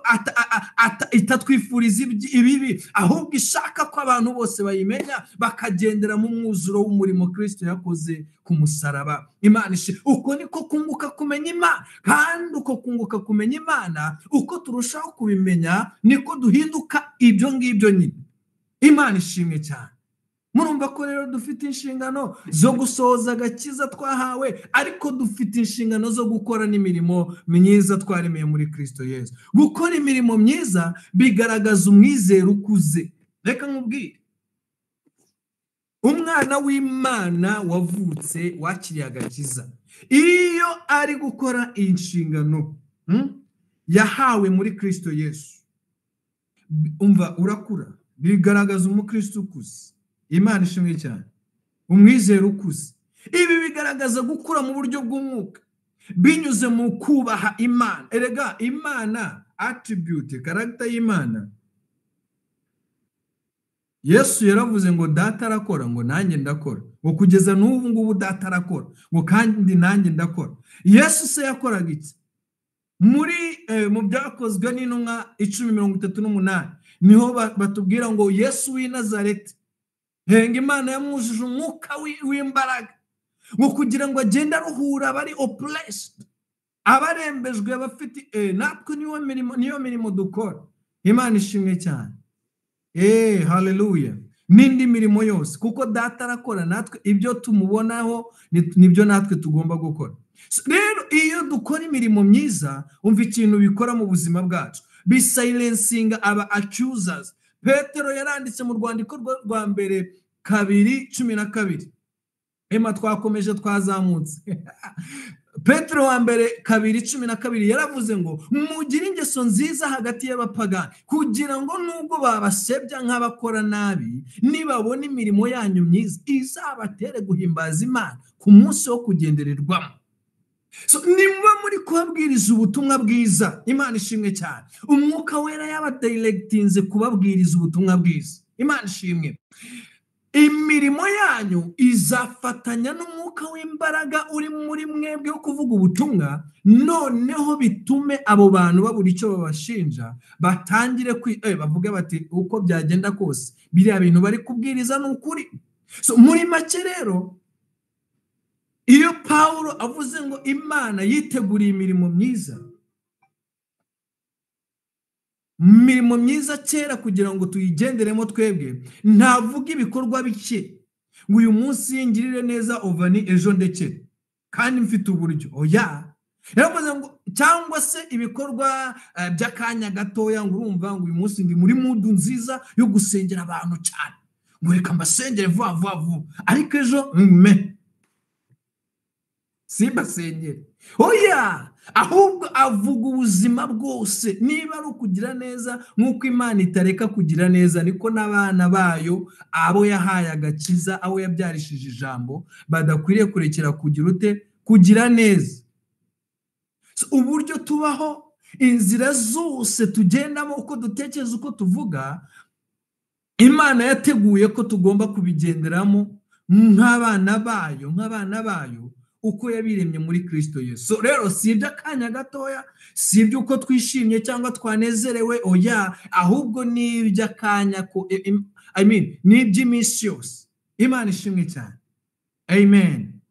itatwifuriza ibibi, ahubwo ishaka ko abantu bose bayimenya, bakagendera mu mwuzuro w'umurimo Kristo yakoze ku musaraba. Imana ishi. Uko niko kunguka kumenya Imana. Kandi uko kunguka kumenya Imana, uko turushaho kubimenya, niko duhinduka ibyo ngibyo nyine. Imana ishimwe cyane. Murumva ko rero dufite inshingano zo gusohoza agakiza twahawe, ariko dufite inshingano zo gukora n'imirimo myiza twaremeye muri Kristo Yesu. Gukora imirimo myiza bigaragaza umwizero ukuze. Reka nkubwire, umwana w'Imana wavutse wakiriye agakiza, iyo ari gukora inshingano yahawe muri Kristo Yesu, umva, urakura, bigaragaza umukristo ukuze. Imana ishimwe cyane. Umwizero ukuze. Ibi bigaragaza gukura mu buryo bw'umwuka binyuze mu kubaha Imana. Erega Imana, attribute, character y'Imana. Yesu yaravuze ngo data arakora, ngo nanjye ndakora, ngo kugeza n'ubu ngubu data arakora, ngo kandi nanjye ndakora. Yesu se yakoraga iki? Muri mu Byakozwe n'Intumwa 10:38 niho batubwira ngo Yesu w'i Nazareti, henga Imana yamwujuje umwuka w'imbaraga, ngo kugira ngo agende aruhura abari oppressed, abarembejwe, abafite. Natwe niyo mirimo dukora. Imana ishimwe cyane. Haleluya. N'indi mirimo yose, kuko data arakora, natwe ibyo tumubonaho nibyo natwe tugomba gukora. Rero iyo dukora imirimo myiza, umva ikintu bikora mu buzima bwacu, bisilencinga aba accusers. Petero yaranditse mu rwandiko rwa mbere 2:12. Ema twakomeje twazamutse. Petero wa mbere 2:12 yaravuze ngo mugire ingeso nziza hagati y'abapagani, kugira ngo nubwo babasebya nk'abakora nabi, nibabona imirimo yanyu myiza izabatere guhimbaza Imana ku munsi wo kugendererwamo. So, niba muri kubabwiriza ubutumwa bwiza, Imana ishimwe cyane, Umwuka Wera yabadirectinze kubabwiriza ubutumwa bwiza. Imana ishimwe. Imirimo yanyu izafatanya n'umwuka w'imbaraga uri muri mwebwe wo kuvuga ubutumwa, noneho bitume abo bantu babura icyo babashinja, batangire bavuge bati uko byagenda kose biriya bintu bari kubwiriza ni ukuri. So, muri make rero, iyo Pawulo avuze ngo Imana yiteguriye imirimo myiza, imirimo myiza kera kugira ngo tuyigenderemo twebwe, ntavuga ibikorwa bike ngo uyu munsi ngirire neza Ovani, ejo ndekere kandi mfite uburyo. Oya, yaravuze ngo cyangwa se ibikorwa by'akanya gatoya, ngo urumva ngo uyu munsi ndi muri mood nziza yo gusengera abantu cyane, ngo reka mbasengere vuba vuba vuba, ariko ejo me simbasengere. Oya, ahubwo avuga ubuzima bwose. Niba ari ukugira neza, nk'uko Imana itareka kugira neza, niko n'abana bayo, abo yahaye agakiza, abo yabyarishije ijambo, badakwiriye kurekera kugira ute? Kugira neza. Uburyo tubaho, inzira zose tugendamo, uko dutekereza, uko tuvuga, Imana yateguye ko tugomba kubigenderamo nk'abana bayo, nk'abana bayo uko yabiremye muri Kristo Yesu. Rero si iby'akanya gatoya, si iby'uko twishimye cyangwa twanezerewe, oya, ahubwo ni iby'akanya ko, I mean, ni iby'iminsi yose. Imana ishimwe cyane. Amen.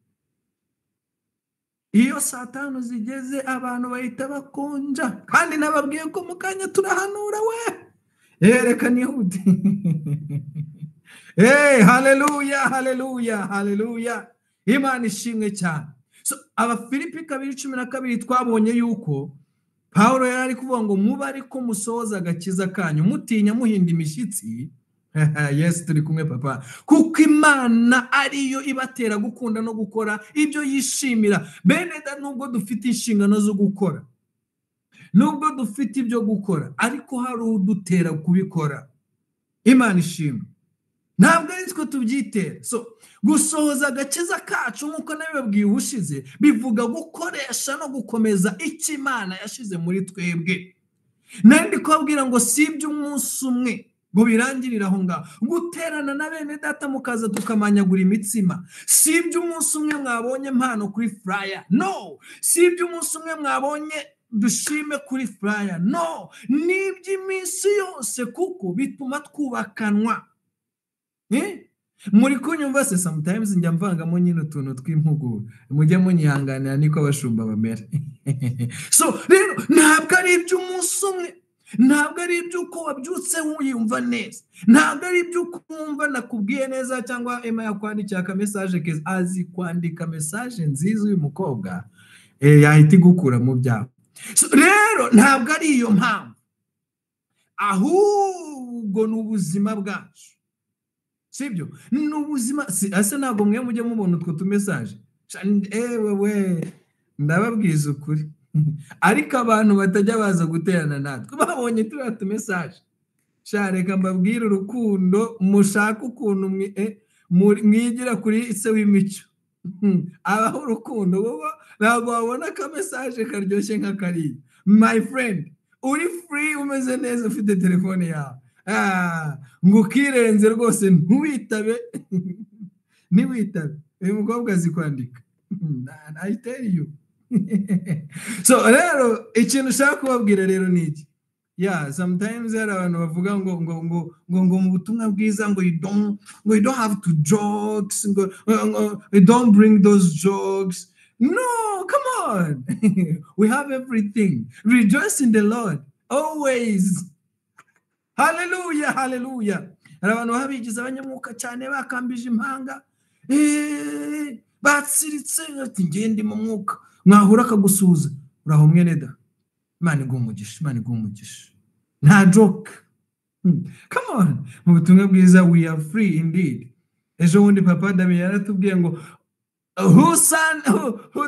Iyo saa tanu zigeze abantu bahita bakonja, kandi nababwiye ko mu kanya turahanura we. Reka nihute. Haleluya, haleluya, haleluya. Imana ishimwe cyane. So, Abafilipi 2:12 twabonye yuko Pawulo yari ari kuvuga ngo muba ariko musohoza agakiza kanyu, mutinya muhinda imishyitsi. Yes, turi kumwe papa. Kuko Imana ariyo ibatera gukunda no gukora ibyo yishimira. Bene da, nubwo dufite inshingano zo gukora, nubwo dufite ibyo gukora, ariko hari udutera kubikora. Imana ishimwe. Ntabwo ari twe tubyitera. So, gusohoza agakiza kacu nk'uko nabibabwiye ubushize, bivuga gukoresha no gukomeza icyo Imana yashize muri twebwe. Nari kubabwira ngo si iby'umunsi umwe ngo birangirire aho ngaho. Guterana na bene data mukaza tukamanyagura imitsima, si iby'umunsi umwe mwabonye impano kuri flyer, no. Si iby'umunsi umwe mwabonye dushime kuri flyer, no. Ni iby'iminsi yose, kuko bituma twubakanwa. Muri kunyumva se? Sometimes njya mvangamo nyine utuntu tw'impuguro, mujye munyihanganira, niko abashumba bamera. So rero ntabwo ari iby'umunsi umwe, ntabwo ari iby'uko wabyutse wiyumva neza, ntabwo ari iby'uko wumva nakubwiye neza cyangwa Emma yakwandikiye aka message keza. Azi kwandika message nziza uyu mukobwa, yahita igukura mu byawe. So, rero ntabwo ari iyo mpamvu, ahubwo ni ubuzima bwacu, sibyo? Ni ubuzima. Ese ntabwo mwe mujye mubona utwo tumessage? Ewe we, ndababwiza ukuri, ariko abantu batajya baza guterana natwe babonye turiya tumessage, sha reka mbabwire, urukundo mushaka ukuntu mwigira kuri se w'imico. Abaha urukundo, wowe ntabwo wabona aka message karyoshye nka kariya. My friend, uri free, umeze neza, ufite telefone yawe, ngo ukirenze rwose, ntiwitabe, ntiwitabe. Uyu mukobwa azi kwandika, I tell you. So rero ikintu ushaka kubabwira rero ni iki? Yeah, sometimes hari abantu bavuga ngo mu butumwa bwiza ngo you don't have to jokes, ngo you don't bring those jokes. No, come on, we have everything. Rejoice in the Lord always. Hallelujah, hallelujah. Hari abantu baba bigize abanyamwuka cyane, bakambije impanga, batsiritse, ati ngende mu mwuka. Mwahura akagusuhuza, "Uraho mwene da, Imana iguha umugisha, Imana iguha umugisha." Nta joke. Come on, mu butumwa bwiza we are free indeed. Ejo bundi Papa Dami yaratubwiye ngo who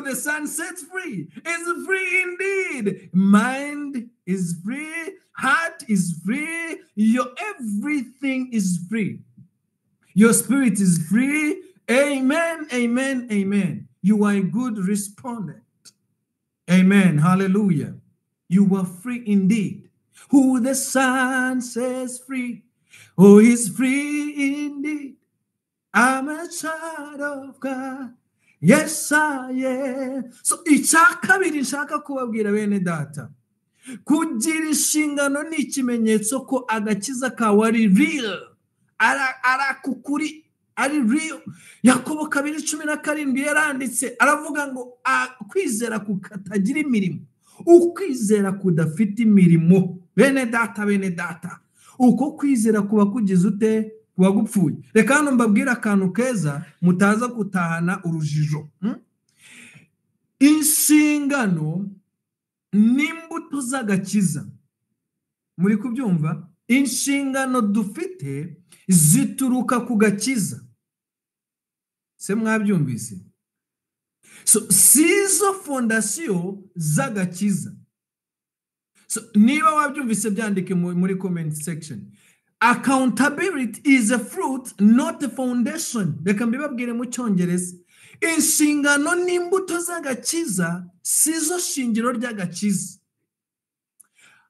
the Son sets free is free indeed. Mind is free, heart is free, your everything is free, your spirit is free. Amen, amen, amen. You are a good respondent. Amen, hallelujah. You are free indeed. Who the Son sets free, oh, is free indeed. I'm a child of God. Yes, I am. So icya kabiri nshaka kubabwira, bene data, kugira inshingano ni ikimenyetso ko agakiza kawe ari real, ari akukuri, ari real. Yakobo 2:17 yaranditse aravuga ngo kwizera kutagira imirimo, ukwizera kudafite imirimo, bene data, bene data, uko kwizera kuba kugize ute? Kuba gupfuye. Reka hano mbabwire akantu keza mutaza gutahana urujijo. Inshingano n'imbuto z'agakiza, muri kubyumva? Inshingano dufite zituruka ku gakiza. Se mwabyumvise? So si izo fondasiyo z'agakiza. So niba wabyumvise, byandike muri comment section. Accountability is a fruit, not a foundation. Reka mbibabwire mu Cyongereza: inshingano n'imbuto z'agakiza, si zo shingiro ry'agakiza.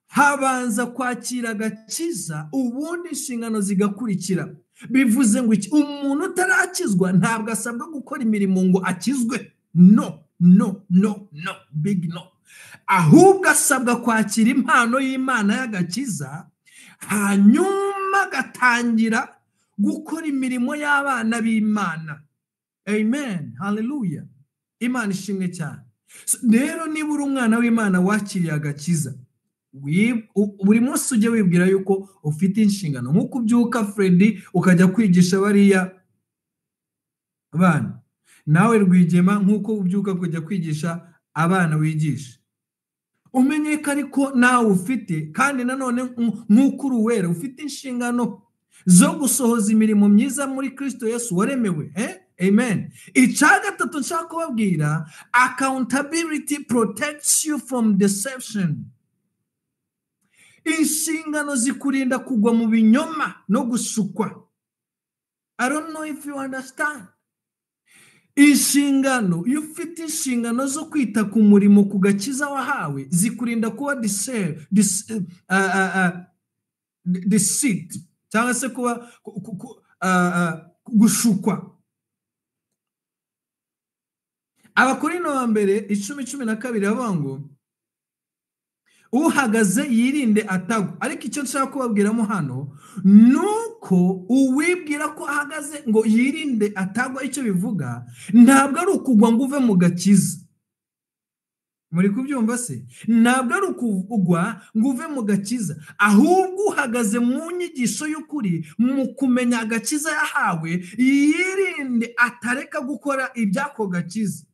Habanza kwakira agakiza, ubundi inshingano zigakurikira. Bivuze ngo iki? Umuntu utarakizwa ntabwo asabwa gukora imirimo ngo akizwe. No, no, no, no, big no. Ahubwo asabwa kwakira impano y'Imana y'agakiza, hanyuma agatangira gukora imirimo y'abana b'Imana. Amen, haleluya, Imana ishimwe cyane. Rero niba uri umwana w'Imana wakiriye agakiza, buri munsi ujye wibwira yuko ufite inshingano, nk'uko ubyuka, Freddy, ukajya kwigisha bariya bana, nawe Rwigema, nk'uko ubyuka kujya kwigisha abana wigisha, umenye ko ariko nawe ufite kandi nanone nk'uko uri uwera, ufite inshingano zo gusohoza imirimo myiza muri Kirisito Yesu waremewe. Amen. Icya gatatu nshaka kubabwira: accountability protects you from deception. Inshingano zikurinda kugwa mu binyoma no gushukwa. I don't know if you understand. Inshingano, iyo ufite inshingano zo kwita ku murimo, ku gakiza wahawe, zikurinda kuba deceit cyangwa se kuba gushukwa. Abakorino wa mbere 10:12 bavuga ngo uhagaze yirinde atagwa. Ariko icyo nshaka kubabwiramo hano ni uko uwibwira ko ahagaze ngo yirinde atagwa, icyo bivuga ntabwo ari ukugwa ngo uve mu gakiza. Muri kubyumva se? Ntabwo ari ukugwa ngo uve mu gakiza, ahubwo uhagaze mu nyigisho y'ukuri, mu kumenya agakiza yahawe, yirinde atareka gukora iby'ako gakiza.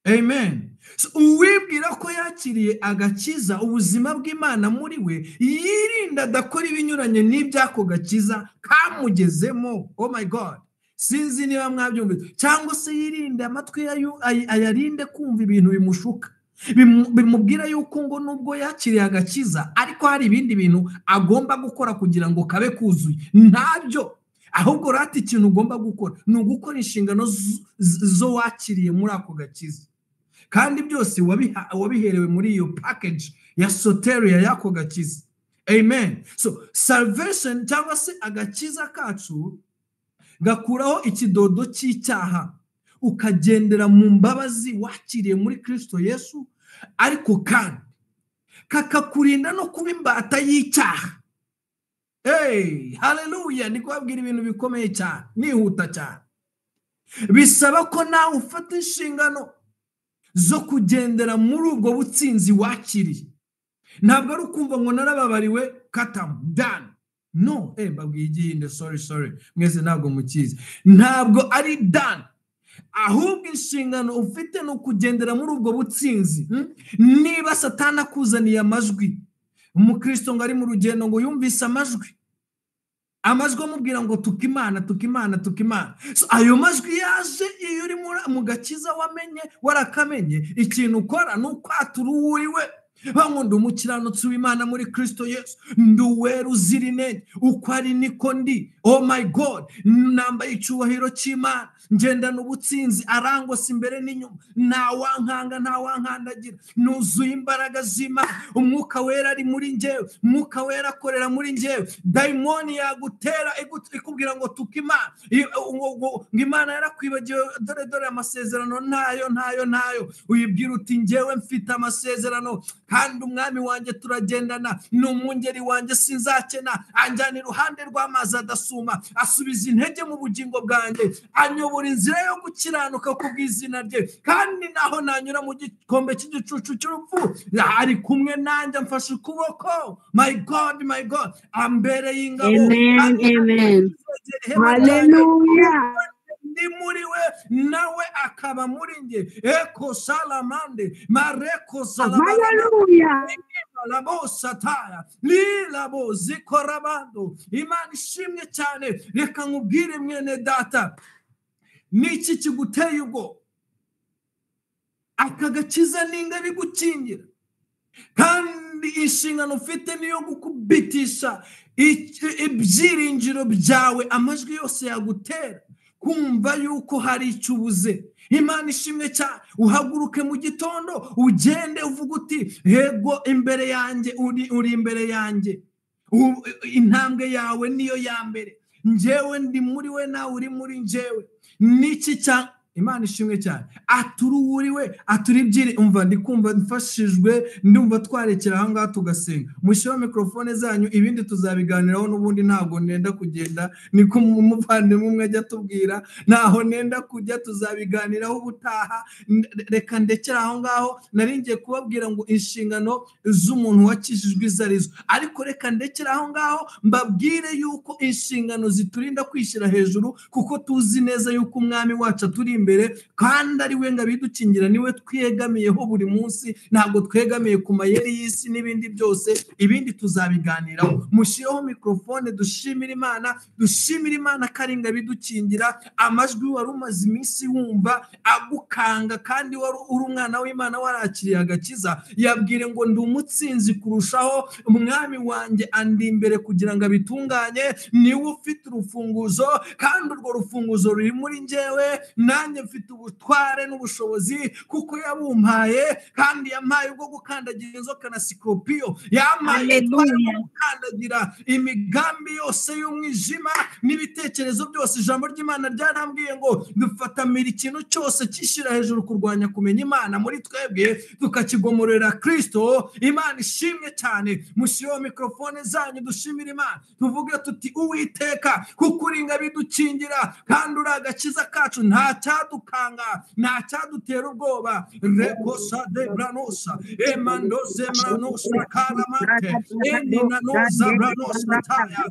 Amen. Uwibwira ko yakiriye agakiza, ubuzima bw'Imana muri we, yirinda adakora ibinyuranye n'iby'ako gakiza kamugezemo. Oh my God, sinzi niba mwabyumvise. Cyangwa se yirinde amatwi, ayarinde kumva ibintu bimushuka, bimubwira yuko ngo nubwo yakiriye agakiza ariko hari ibindi bintu agomba gukora kugira ngo kabe kuzuye. Ntabyo. Ahubwo rata ikintu ugomba gukora ni ugukora inshingano zo wakiriye muri ako gakiza, kandi byose wabiherewe muri iyo package ya soteria y'ako gakiza. Amen. So salvation cyangwa se agakiza kacu gakuraho ikidodo cy'icyaha, ukagendera mu mbabazi wakiriye muri Kristo Yesu, ariko kandi kakakurinda no kuba imbata y'icyaha. Hey, haleluya! Ni kubabwira ibintu bikomeye cyane, nihuta cyane. Bisaba ko nawe ufata inshingano zo kugendera muri ubwo butsinzi wakiriye. Ntabwo ari ukumva ngo narababariwe katamu done. No, mbabwiye igihinde, sorry, mwese ntabwo mukizi. Ntabwo ari done. Ahubwo inshingano ufite ni ukugendera muri ubwo butsinzi. Niba Satani akuzaniye amajwi, umukristo ngo ari mu rugendo ngo yumvise amajwi amubwira ngo tuka Imana, tuka Imana, tuka Imana. So, ayo majwi yaje, iyo uri mu gakiza wamenye, warakamenye, ikintu ukora ni ukwatura uwo uri we. Ndi umukiranutsi w'Imana muri Kristo Yesu, ndi uwera uzira inenge, uko ari niko ndi. Oh my God, nambaye icyubahiro cy'Imana, ngendana ubutsinzi, arangose imbere n'inyuma, nta wankanga, nta wankandagira, nuzuye imbaraga z'Imana, umwuka wera ari muri njyewe, umwuka wera akorera muri njyewe. Dayimoni yagutera ikubwira ngo tuka Imana, ngo Imana yarakwibagiwe, dore amasezerano ntayo ntayo ntayo. Uyibwira uti njyewe mfite amasezerano, kandi umwami wanjye turagendana, ni umwungeri wanjye sinzakena, anjyana iruhande rw'amazi adasuma, asubiza intege mu bugingo bwanjye, anyobora inzira yo gukiranuka ku bw'izina rye, kandi naho nanyura mu gikombe cy'igicucu cy'urupfu ari kumwe nanjye, amfashe ukuboko. My God, my God, ambereye ingabo. Amen, amen. Hallelujah. Ndi muri we nawe akaba muri nge. Eko salamande mareko salamande. Hallelujah. Labo sataya lilabo zikorabando. Imana ishimwe cyane. Reka nkubwire mwene data, niki kiguteye ubwo? Aka gakiza ninga bigukingira, kandi inshingano ufite niyo gukubitisha ibyiringiro byawe, amajwi yose yagutera kumva yuko hari icyo ubuze. Imana ishimwe cyane. Uhaguruke mu gitondo ugende uvuga uti yego, imbere yanjye uri imbere yanjye, intambwe yawe niyo ya mbere, njyewe ndi muri we nawe uri muri njyewe. Niki cya Imana ishimwe cyane. Aturuwuriwe, aturibyire. Umva ndi kumva mfashijwe, ndumva twarekera aha ngaha tugasenga. Mushyire mikrofone zanyu, ibindi tuzabiganiraho n'ubundi ntabwo nenda kugenda, niko umuvandimwe umwe ajya atubwira, ntaho nenda kujya, tuzabiganiraho ubutaha. Reka ndekera aho ngaho. Nari ngiye kubabwira ngo inshingano z'umuntu wakijijwe izo arizo, ariko reka ndekera aho ngaho mbabwire yuko inshingano ziturinda kwishyira hejuru, kuko tuzi neza yuko umwami wacu aturi imbere, kandi ari we ngo abidukingira, niwe twegamiyeho buri munsi, ntabwo twegamiye ku mayeri y'isi n'ibindi byose. Ibindi tuzabiganiraho. Mushireho mikrofone dushimire Imana, dushimire Imana ko ari ngo abidukingira. Amajwi wari umaze iminsi wumva agukanga, kandi wari uri umwana w'Imana warakiriye agakiza, yabwire ngo ndi umutsinzi kurushaho, umwami wanjye andi imbere kugira ngo abitunganye, niwe ufite urufunguzo, kandi urwo rufunguzo ruri muri njyewe, nanjye mfite ubutware n'ubushobozi kuko yabumpaye, kandi yampaye ubwo gukandagira inzoka na sikorupiyo, yampaye ubwo gukandagira imigambi yose y'umwijima n'ibitekerezo byose. Ijambo ry'Imana ryarambwiye ngo dufatamira ikintu cyose cyishyira hejuru kurwanya kumenya Imana muri twebwe, tukakigomorera Kristo. Imana ishimwe cyane. Mushireho mikrofone zanyu dushimire Imana, tuvuge tuti Uwiteka, kuko uri bidukingira, kandi uri agakiza kacu, nta cyadukanga, nta cyadutera ubwoba. Rekosa de branosa emandoze branosa karamante eninanoza branosa taya.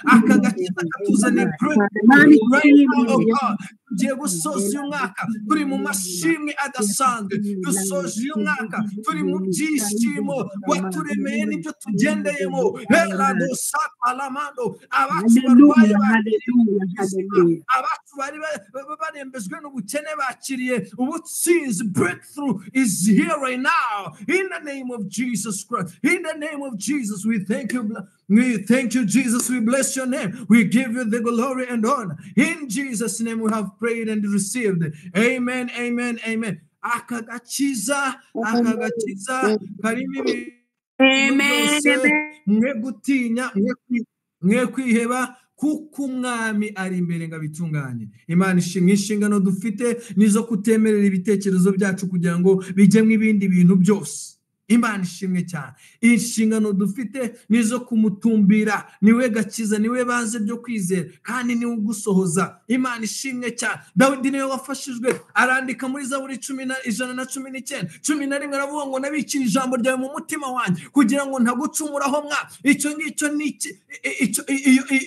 Aka gakiza katuzaniye tugiye gusoza uyu mwaka turi mu mashimwe adasanzwe, dusoje uyu mwaka turi mu byishimo waturemeye n'ibyo tugendeyemo. Abacu barwaye, abacu bari barembejwe n'ubukene bakiriye ubutsinzi. Breakthrough is here right now in the name of Jesus Christ. In the name of Jesus we thank you. We thank you, Jesus. We bless your name. We give you the glory and honor. In Jesus' name we have prayed and received. Amen, amen, amen. Aka gakiza, aka gakiza karimo ibintu byose. Mwe gutinya, mwe kwiheba, kuko umwami ari imbere ngo abitunganye. Imana ishimwe. Inshingano dufite nizo kutemerera ibitekerezo byacu kugira ngo bijyemo ibindi bintu byose. Imana ishimwe cyane. Inshingano dufite nizo kumutumbira, niwe gakiza, niwe banze byo kwizera, kandi niwe ugusohoza. Imana ishimwe cyane. Dawidi niwe wafashijwe, arandika muri Zaburi 119 11, aravuga ngo nabikiye ijambo ryawe mu mutima wanjye kugira ngo ntagucumuraho mwa. Icyo ngicyo ni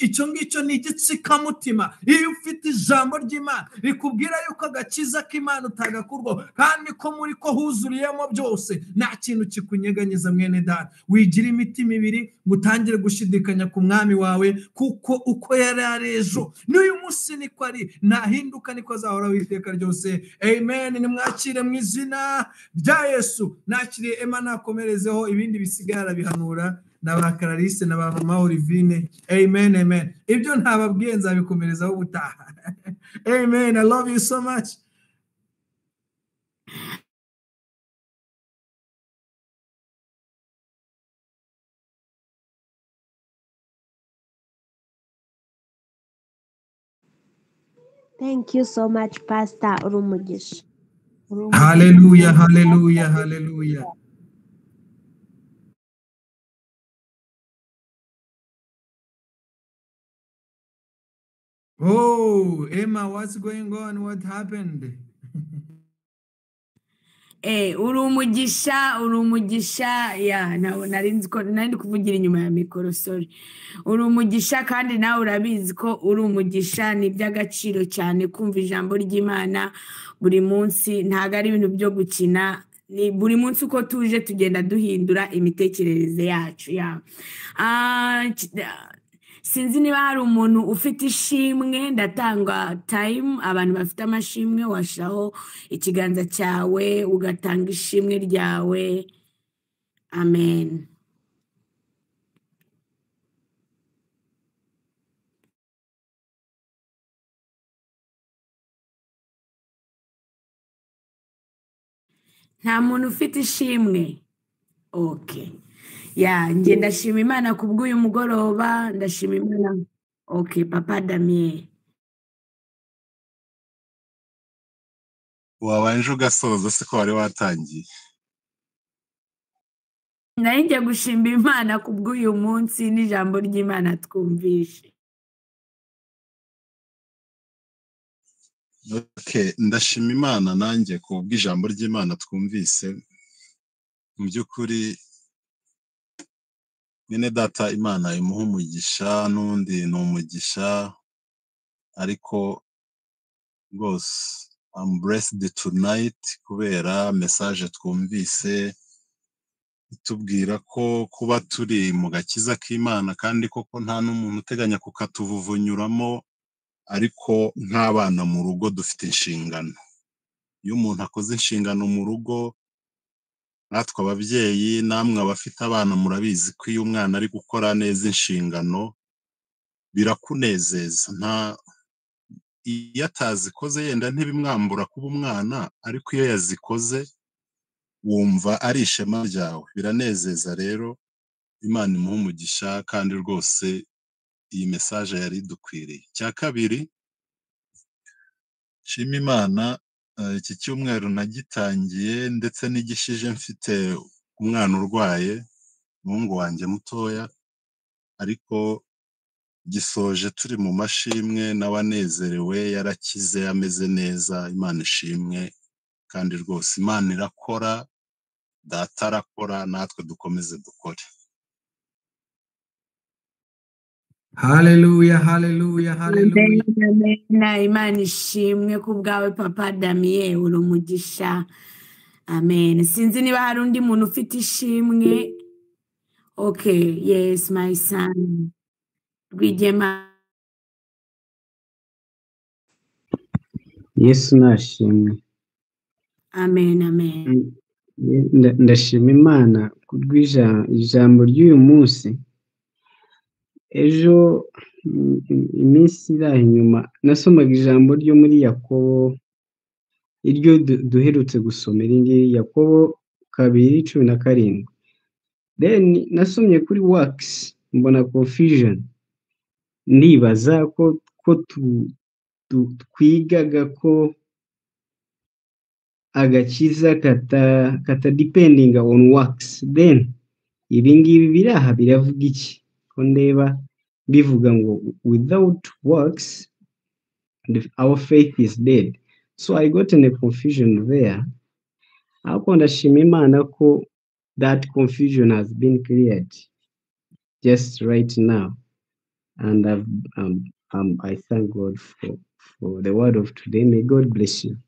icyo ngicyo ni igitsikamutima. Iyo ufite ijambo ry'Imana rikubwira yuko agakiza k'Imana utagakurwaho, kandi ko muri ko huzuriyemo byose, nta kintu kikunyeganyeza mwene data. Wigira imitima ibiri ngo utangire gushidikanya ku mwami wawe, kuko uko yari ari ejo n'uyu munsi niko ari, ntahinduka, niko azahoraho iteka ryose. Amen. Nimwakire mu izina rya Yesu. Nakiriye Emma, nakomerezeho ibindi bisigaye arabihanura na ba Clarisse na ba mama Olivine. Amen, amen. Ibyo ntababwiye nzabikomerezaho ubutaha. Amen. I love you so much. Thank you so much, Pastor Urumugisha. Hallelujah, hallelujah, hallelujah. Oh, Emma, what's going on? What happened? Urumugisha, urumugisha. Ya, nari nzi ko nari kuvugira inyuma ya mikoro, sorry. Urumugisha, kandi nawe urabizi ko uri umugisha. Ni iby'agaciro cyane kumva ijambo ry'Imana buri munsi, ntabwo ari ibintu byo gukina. Ni buri munsi uko tuje tugenda duhindura imitekerereze yacu. Ya, sinzi niba hari umuntu ufite ishimwe, ndatanga time. Abantu bafite amashimwe washaho ikiganza cyawe ugatanga ishimwe ryawe. Amen. Nta muntu ufite ishimwe? Okay. Ya, nge ndashima Imana kubw'uyu mugoroba, ndashima Imana. Okay, Papa Damien. Wabanje ugasoza se ko wari watangiye? Nari njya gushima Imana kubw'uyu munsi n'ijambo ry'Imana twumvishe. Okay, ndashima Imana nanjye kubw'ijambo ry'Imana twumvise. Mu by'ukuri mwene data Imana imuha umugisha, n'undi ni umugisha, ariko rwose I'm blessed tonight kubera message twumvise. Itubwira ko kuba turi mu gakiza k'Imana kandi koko nta n'umuntu uteganya kukatuvuvunyuramo, ariko nk'abana mu rugo dufite inshingano. Iyo umuntu akoze inshingano mu rugo, natwe ababyeyi namwe abafite abana murabizi ko iyo umwana ari gukora neza inshingano birakunezeza. Nta iyo atazikoze yenda ntibimwambura kuba umwana, ariko iyo yazikoze wumva ari ishema ryawe, biranezeza. Rero Imana imuhe umugisha, kandi rwose iyi message yari idukwiriye. Icya kabiri, nshima Imana, iki cyumweru nagitangiye ndetse n'igishije mfite umwana urwaye, umuhungu wanjye mutoya, ariko gisoje turi mu mashimwe, nawe anezerewe, yarakize, ameze neza. Imana ishimwe, kandi rwose Imana irakora, Data arakora, natwe dukomeze dukore. Haleluya, haleluya, haleluya. Amen, amen. Imana ishimwe ku bwawe Papa Damien, uri umugisha. Amen. Sinzi niba hari undi muntu ufite ishimwe. Okay, yes my son Rwigema. Yesu nashimwe. Amen, amen. Ndashima Imana kubw'ijambo ry'uyu munsi. Ejo iminsi iri aho inyuma nasomaga ijambo ryo muri Yakobo, iryo duherutse gusoma iri ngiri, Yakobo 2:17. Then nasomye kuri works mbona confusion, ndibaza ko twigaga ko agakiza kata depending on works, then ibi ngibi biraha biravuga iki? Ko ndeba bivuga ngo without works our faith is dead. So I got in a confusion there. Ariko ndashima Imana ko that confusion has been cleared just right now, and I thank God for the word of today. May God bless you.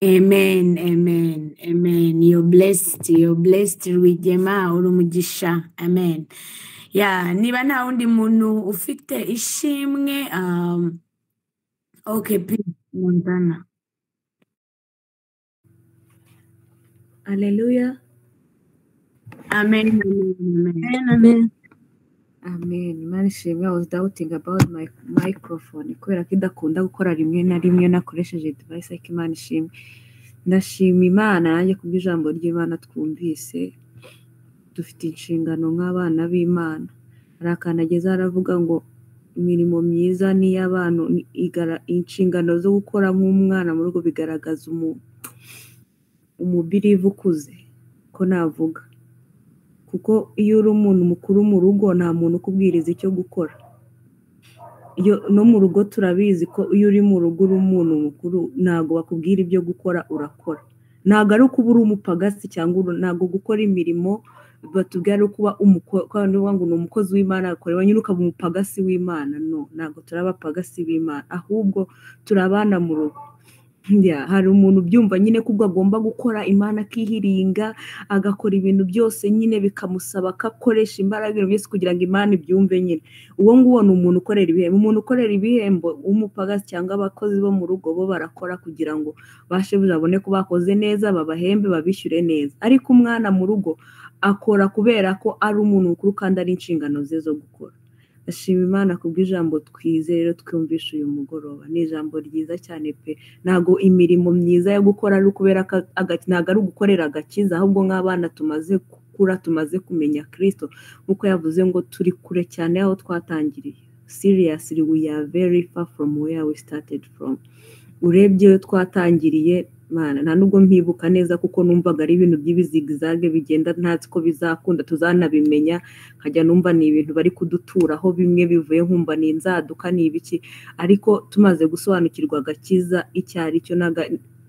Amen, amen, amen. You're blessed, you're blessed Rwigema, uri umugisha. Amen. Yeah, niba nta wundi muntu ufite ishimwe, okay, please Montana. Hallelujah. Amen, amen, amen. Amen. Amen. Imana ishimwe. I was doubting about my microphone kubera ko idakunda gukora rimwe na rimwe nakoresheje device, ariko Imana ishimwe. Ndashima Imana nanjye kubw'ijambo ry'Imana twumvise. Dufite inshingano nk'abana b'Imana. Hari akantu ageze aravuga ngo imirimo myiza ni iy'abantu, inshingano zo gukora nk'umwana mu rugo bigaragaza umubirivu ukuze, ko navuga. Kuko iyo uri umuntu mukuru mu rugo nta muntu ukubwiriza icyo gukora. Iyo no mu rugo turabizi ko iyo uri mu rugo uri umuntu mukuru ntago bakubwira ibyo gukora, urakora. Ntago ari ukuba uri umupagasi cyangwa ntago gukora imirimo batubwira ari ukuba ngo ni umukozi w'Imana akorewe nyine ukaba umupagasi w'Imana. No, ntago turi abapagasi b'Imana, ahubwo turi abana mu rugo. Hari umuntu ubyumva nyine ko ubwo agomba gukora Imana akihiringa, agakora ibintu byose nyine bikamusaba ko akoresha imbaraga byose kugira ngo Imana ibyumve nyine. Uwo nguwo ni umuntu ukorera ibihembo. Umuntu ukorera ibihembo w'umupagasi cyangwa abakozi bo mu rugo bo barakora kugira ngo bashe babone ko bakoze neza, babahembe, babishyure neza. Ariko umwana mu rugo akora kubera ko ari umuntu mukuru kandi ari inshingano ze zo gukora. Ndashima Imana kubw'ijambo twize rero twumvishe uyu mugoroba. Ni ijambo ryiza cyane pe. Ntago imirimo myiza yo gukora ari ukubera ntago ari ugukorera agakiza, ahubwo nk'abana tumaze gukura, tumaze kumenya Kristo, nkuko yavuze ngo turi kure cyane aho twatangiriye. Seriously, we are very far from where we started from. Urebye iyo twatangiriye, Mana, nta nubwo mpibuka neza kuko numvaga ari ibintu by'ibizigzage bigenda ntazi ko bizakunda, tuzanabimenya, nkajya numva ni ibintu bari kuduturaho bimwe bivuye nkumva ni inzaduka ni ibiki, ariko tumaze gusobanukirwa agakiza icyo ari cyo,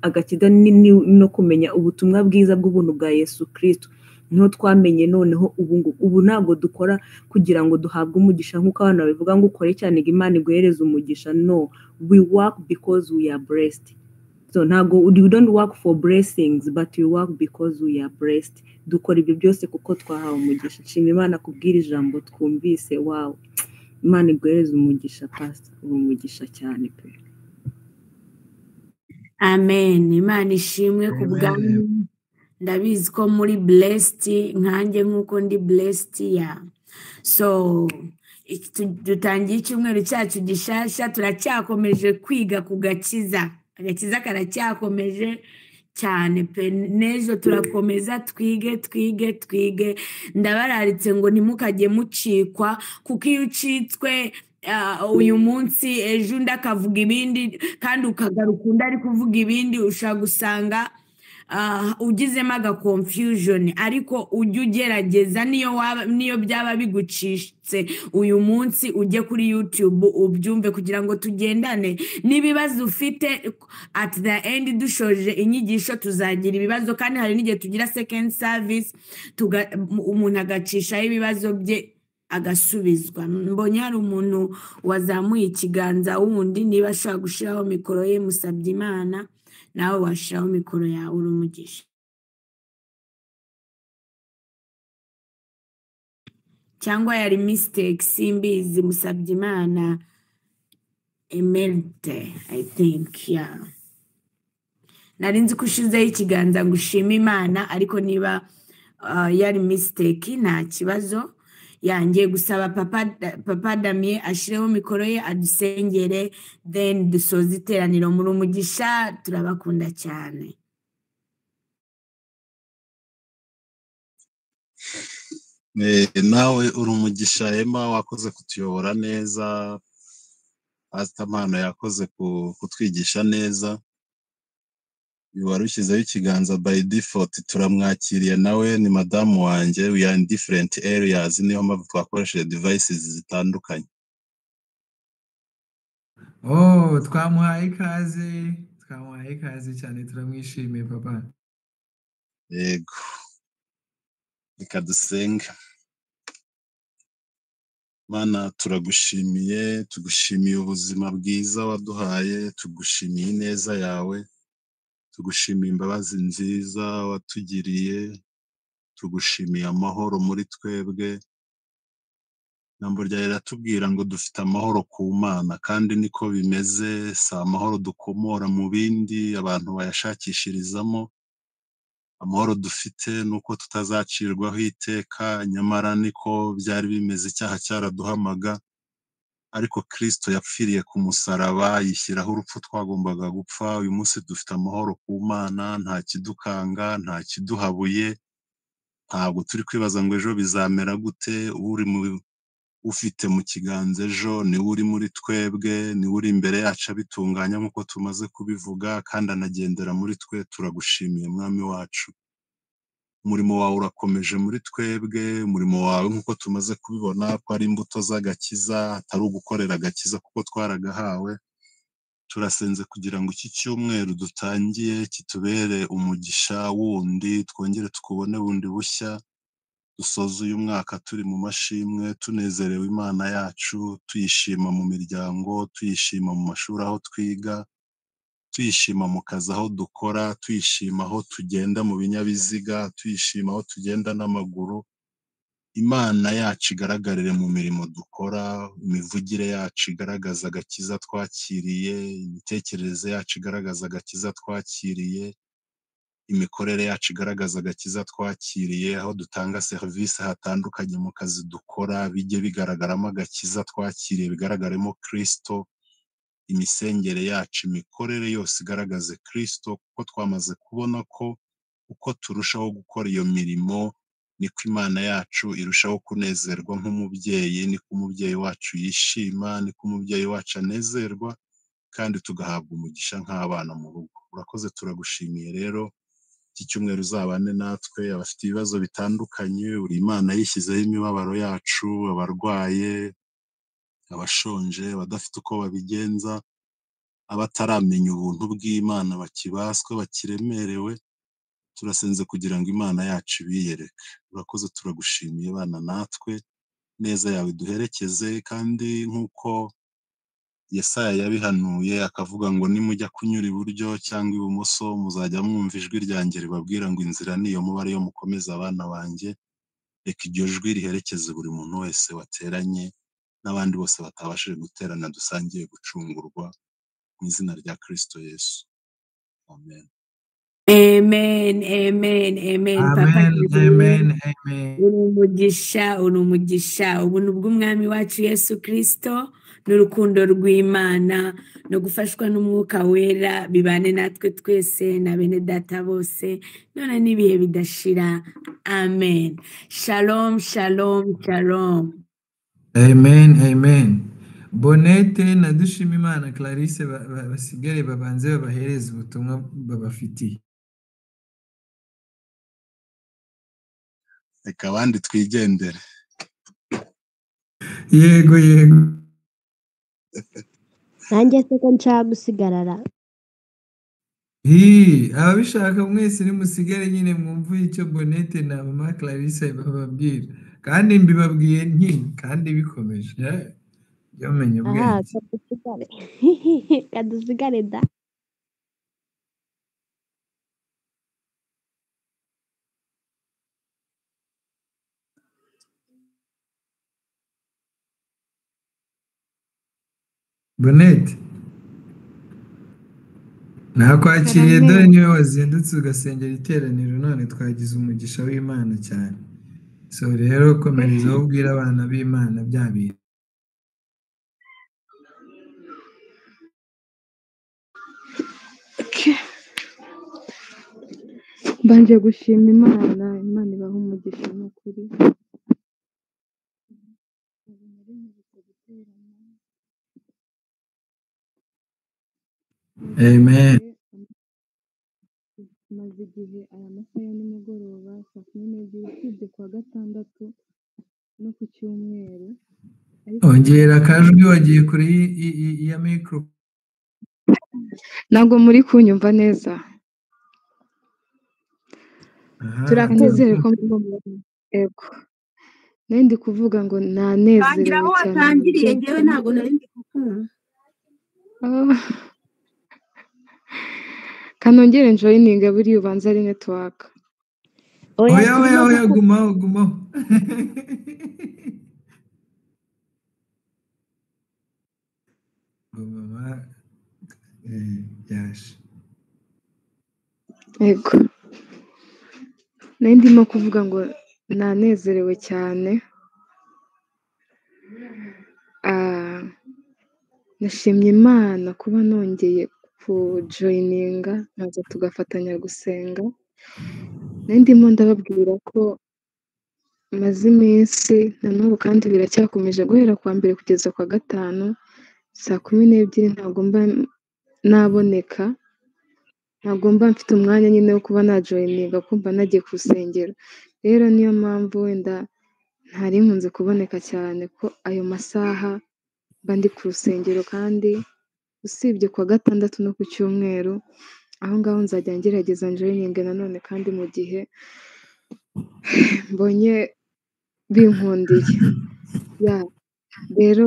agakiza no kumenya ubutumwa bwiza bw'ubuntu bwa Yesu Kristo, niho twamenye noneho ubu ubu ntabwo dukora kugira ngo duhabwe umugisha nk'uko abantu babivuga ngo ukore cyane ngo Imana iguhereze umugisha. No, we work because we are blessed. So ntabwo we don't work for blessings, but we work because we are blessed. Dukora ibyo byose kuko twahawe umugisha. Nshima Imana kubwira ijambo twumvise. Wow, Imana iguhereze umugisha, Pastor, uri umugisha cyane pe. Amen. Imana ishimwe ku Amen. bwanyu. Ndabizi ko muri blessed nkanjye nk'uko ndi blessed ya. So dutangiye icyumweru cyacu gishasha, turacyakomeje kwiga ku gakiza. Agakiza karacyakomeje cyane pe. N'ejo turakomeza twige twige twige. Ndabararitse ngo ntimukajye mucikwa, kuko iyo ucitswe uyu munsi, ejo undi akavuga ibindi, kandi ukagaruka undi ari kuvuga ibindi, ushobora gusanga ugizemo aga confusion. Ariko ujye ugerageza, niyo waba, niyo byaba bigucitse uyu munsi, ujye kuri YouTube ubyumve kugira ngo tugendane n'ibibazo ufite. At the end, dushoje inyigisho, tuzagira ibibazo, kandi hari n'igihe tugira second service, umuntu agacishaho ibibazo bye agasubizwa. Mbonye hari umuntu wazamuye ikiganza wundi, niba ashaka gushyiraho mikoro ye. Musabye Imana, nawe washyiraho mikoro yawe, uri umugisha. Cyangwa yari mistake, simbizi. Musabye Imana Emerite, I think, yeah. Nari nzi ko ushizeho ikiganza ngo ushime Imana, ariko niba yari mistake nta kibazo. Yangiye gusaba Papa Damien ashireho mikoro ye adusengere, then dusoze iteraniro. Muri umugisha, turabakunda cyane. Nawe uri umugisha Emma, wakoze kutuyobora neza. Pastor Mpano yakoze kutwigisha neza. Wari ushyizeho ikiganza by default, turamwakiriye nawe, ni madamu wanjye. We are in different areas, niyo mpamvu twakoresheje devices zitandukanye. Oh, twamuhaye ikaze, twamuhaye ikaze cyane, turamwishimiye papa. Yego, reka dusenge. Mana, turagushimiye, tugushimiye ubuzima bwiza waduhaye, tugushimiye ineza yawe, tugushimiye imbabazi nziza watugiriye, tugushimiye amahoro muri twebwe. Ijambo ryawe riratubwira ngo dufite amahoro ku Mana, kandi niko bimeze. Si amahoro dukomora mu bindi abantu bayashakishirizamo. Amahoro dufite ni uko tutazacirwaho iteka, nyamara niko byari bimeze, icyaha cyaraduhamaga, ariko Kristo yapfiriye ku musaraba, yishyiraho urupfu twagombaga gupfa. Uyu munsi dufite amahoro ku Mana, nta kidukanga, nta kiduhabuye, ntabwo turi kwibaza ngo ejo bizamera gute. Uri mu ufite mu kiganza ejo niwe uri muri twebwe, niwe uri imbere yacu abitunganya nk'uko tumaze kubivuga, kandi anagendera muri twe. Turagushimiye Mwami wacu, umurimo wawe urakomeje muri twebwe. Umurimo wawe nk'uko tumaze kubibona ko ari imbuto z'agakiza, atari ugukorera agakiza kuko twaragahawe. Turasenze kugira ngo iki cyumweru dutangiye kitubere umugisha wundi, twongere tukubone bundi bushya, dusoze uyu mwaka turi mu mashimwe, tunezerewe Imana yacu, tuyishima mu miryango, tuyishima mu mashuri aho twiga, tuyishima mu kazi aho dukora, tuyishima aho tugenda mu binyabiziga, tuyishima aho tugenda n'amaguru. Imana yacu igaragarire mu mirimo dukora, imivugire yacu igaragaza agakiza twakiriye, imitekerereze yacu igaragaza agakiza twakiriye, imikorere yacu igaragaza agakiza twakiriye, aho dutanga serivisi hatandukanye mu kazi dukora bijye bigaragaramo agakiza twakiriye, bigaragaremo Kristo. Imisengere yacu, imikorere yose igaragaze Kristo, kuko twamaze kubona ko uko turushaho gukora iyo mirimo niko Imana yacu irushaho kunezerwa nk'umubyeyi, niko umubyeyi wacu yishima, niko umubyeyi wacu anezerwa, kandi tugahabwa umugisha nk'abana mu rugo. Urakoze, turagushimiye rero. Iki cyumweru uzabane natwe, abafite ibibazo bitandukanye, uri Imana yishyizeho imibabaro yacu, abarwaye, abashonje, abadafite uko babigenza, abataramenya ubuntu bw'Imana, bakibaswe, bakiremerewe, turasenze kugira ngo Imana yacu ibiyereke. Urakoze, turagushimiye, bana natwe, neza yawe duherekeze, kandi nk'uko Yesaya yabihanuye akavuga ngo nimujya kunyura iburyo cyangwa ibumoso muzajya mwumva ijwi ryanjye ribabwira ngo inzira niyo muba ariyo mukomeza abana banjye. Reka iryo jwi riherekeze buri muntu wese wateranye n'abandi bose batabashije guterana dusangiye gucungurwa mu izina rya Kristo Yesu. Amen. Amen, amen, amen. Papa Amen, Gideon, amen, amen. uri umugisha, uri umugisha. Ubuntu bw'Umwami wacu Yesu Kristo n'urukundo rw'Imana no gufashwa n'Umwuka Wera bibane natwe twese na bene data bose none n'ibihe bidashira. Amen. Shalom, shalom, shalom. Amen, amen. Bonete na Dushimimana Clarisse basigare babanze babahereze ubutumwa babafitiye. Reka abandi twigendere. Yego, yego. Nanjye se ko nshaka gusigarara. Hi, ababishaka mwese nimusigare nyine mwumve icyo Bonete na Mama Clarisse bababwira. Kandi mbibabwiye nti kandi bikomeje. Byamenye Aha, ubwenge. kadusigare. Kadusigare da. Bonete, nakwakiriye dore Karame. niwe wazindutse ugasengera iteraniro none twagize umugisha w'Imana cyane. So rero komereza aho ubwira abana b'Imana bya bintu. Okay. Mbanje gushima Imana, Imana ibaha umugisha n'ukuri. Ntabwo nari mperutse guterana. Maze Amen. igihe maze igihe aya masaha ya nimugoroba saa 12 usibye kuwa gatandatu no ku cyumweru, ariko Ongera akajwi wagiye kure ya mikoro. ntabwo muri kunyumva neza. Aha, Turakumva. Nizere ko murimo yego. Nari ndi kuvuga ngo Tangira nanezerewe aho cyane mu watangiriye, buryo njyewe ntabwo nari ndi kukumva. Ah. Kanongere njoyininge buriya ubanza ari network. Oya, Oya, oya, turimo oya, kukumva. gumaho, gumaho. Ngo mama yaje. Yego. Nari ndimo kuvuga ngo nanezerewe cyane. Ah, nashimye Imana kuba nongeye kujoyininga nkaza tugafatanya gusenga. Nari ndimo ndababwira ko maze iminsi na n'ubu kandi biracyakomeje guhera kuwa mbere kugeza kuwa gatanu saa 12 ntabwo mba naboneka, ntabwo mba mfite umwanya nyine wo kuba najoyininga kumva nagiye ku rusengero. Rero niyo mpamvu wenda ntari nkunze kuboneka cyane ko ayo masaha mba ndi ku rusengero, kandi usibye kuwa gatandatu no ku cyumweru aho ngaho nzajya ngerageza njoyininge nanone kandi mu gihe mbonye binkundiye. Ya, rero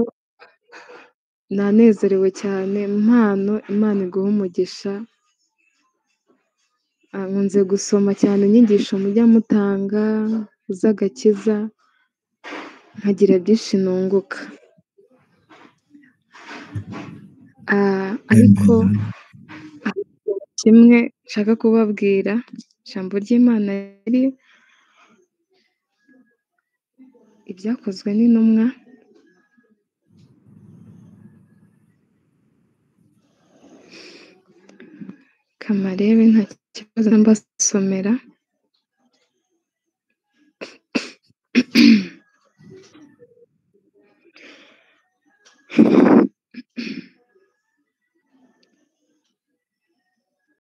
nanezerewe cyane. Impano Imana iguhe umugisha. Ah, nkunze gusoma cyane inyigisho mujya mutanga z'agakiza nkagira byinshi nunguka. Ah, ariko Amen. kimwe nshaka kubabwira, ijambo ry'Imana riri ibyakozwe n'intumwa kamarebe nta kibazo mbasomera.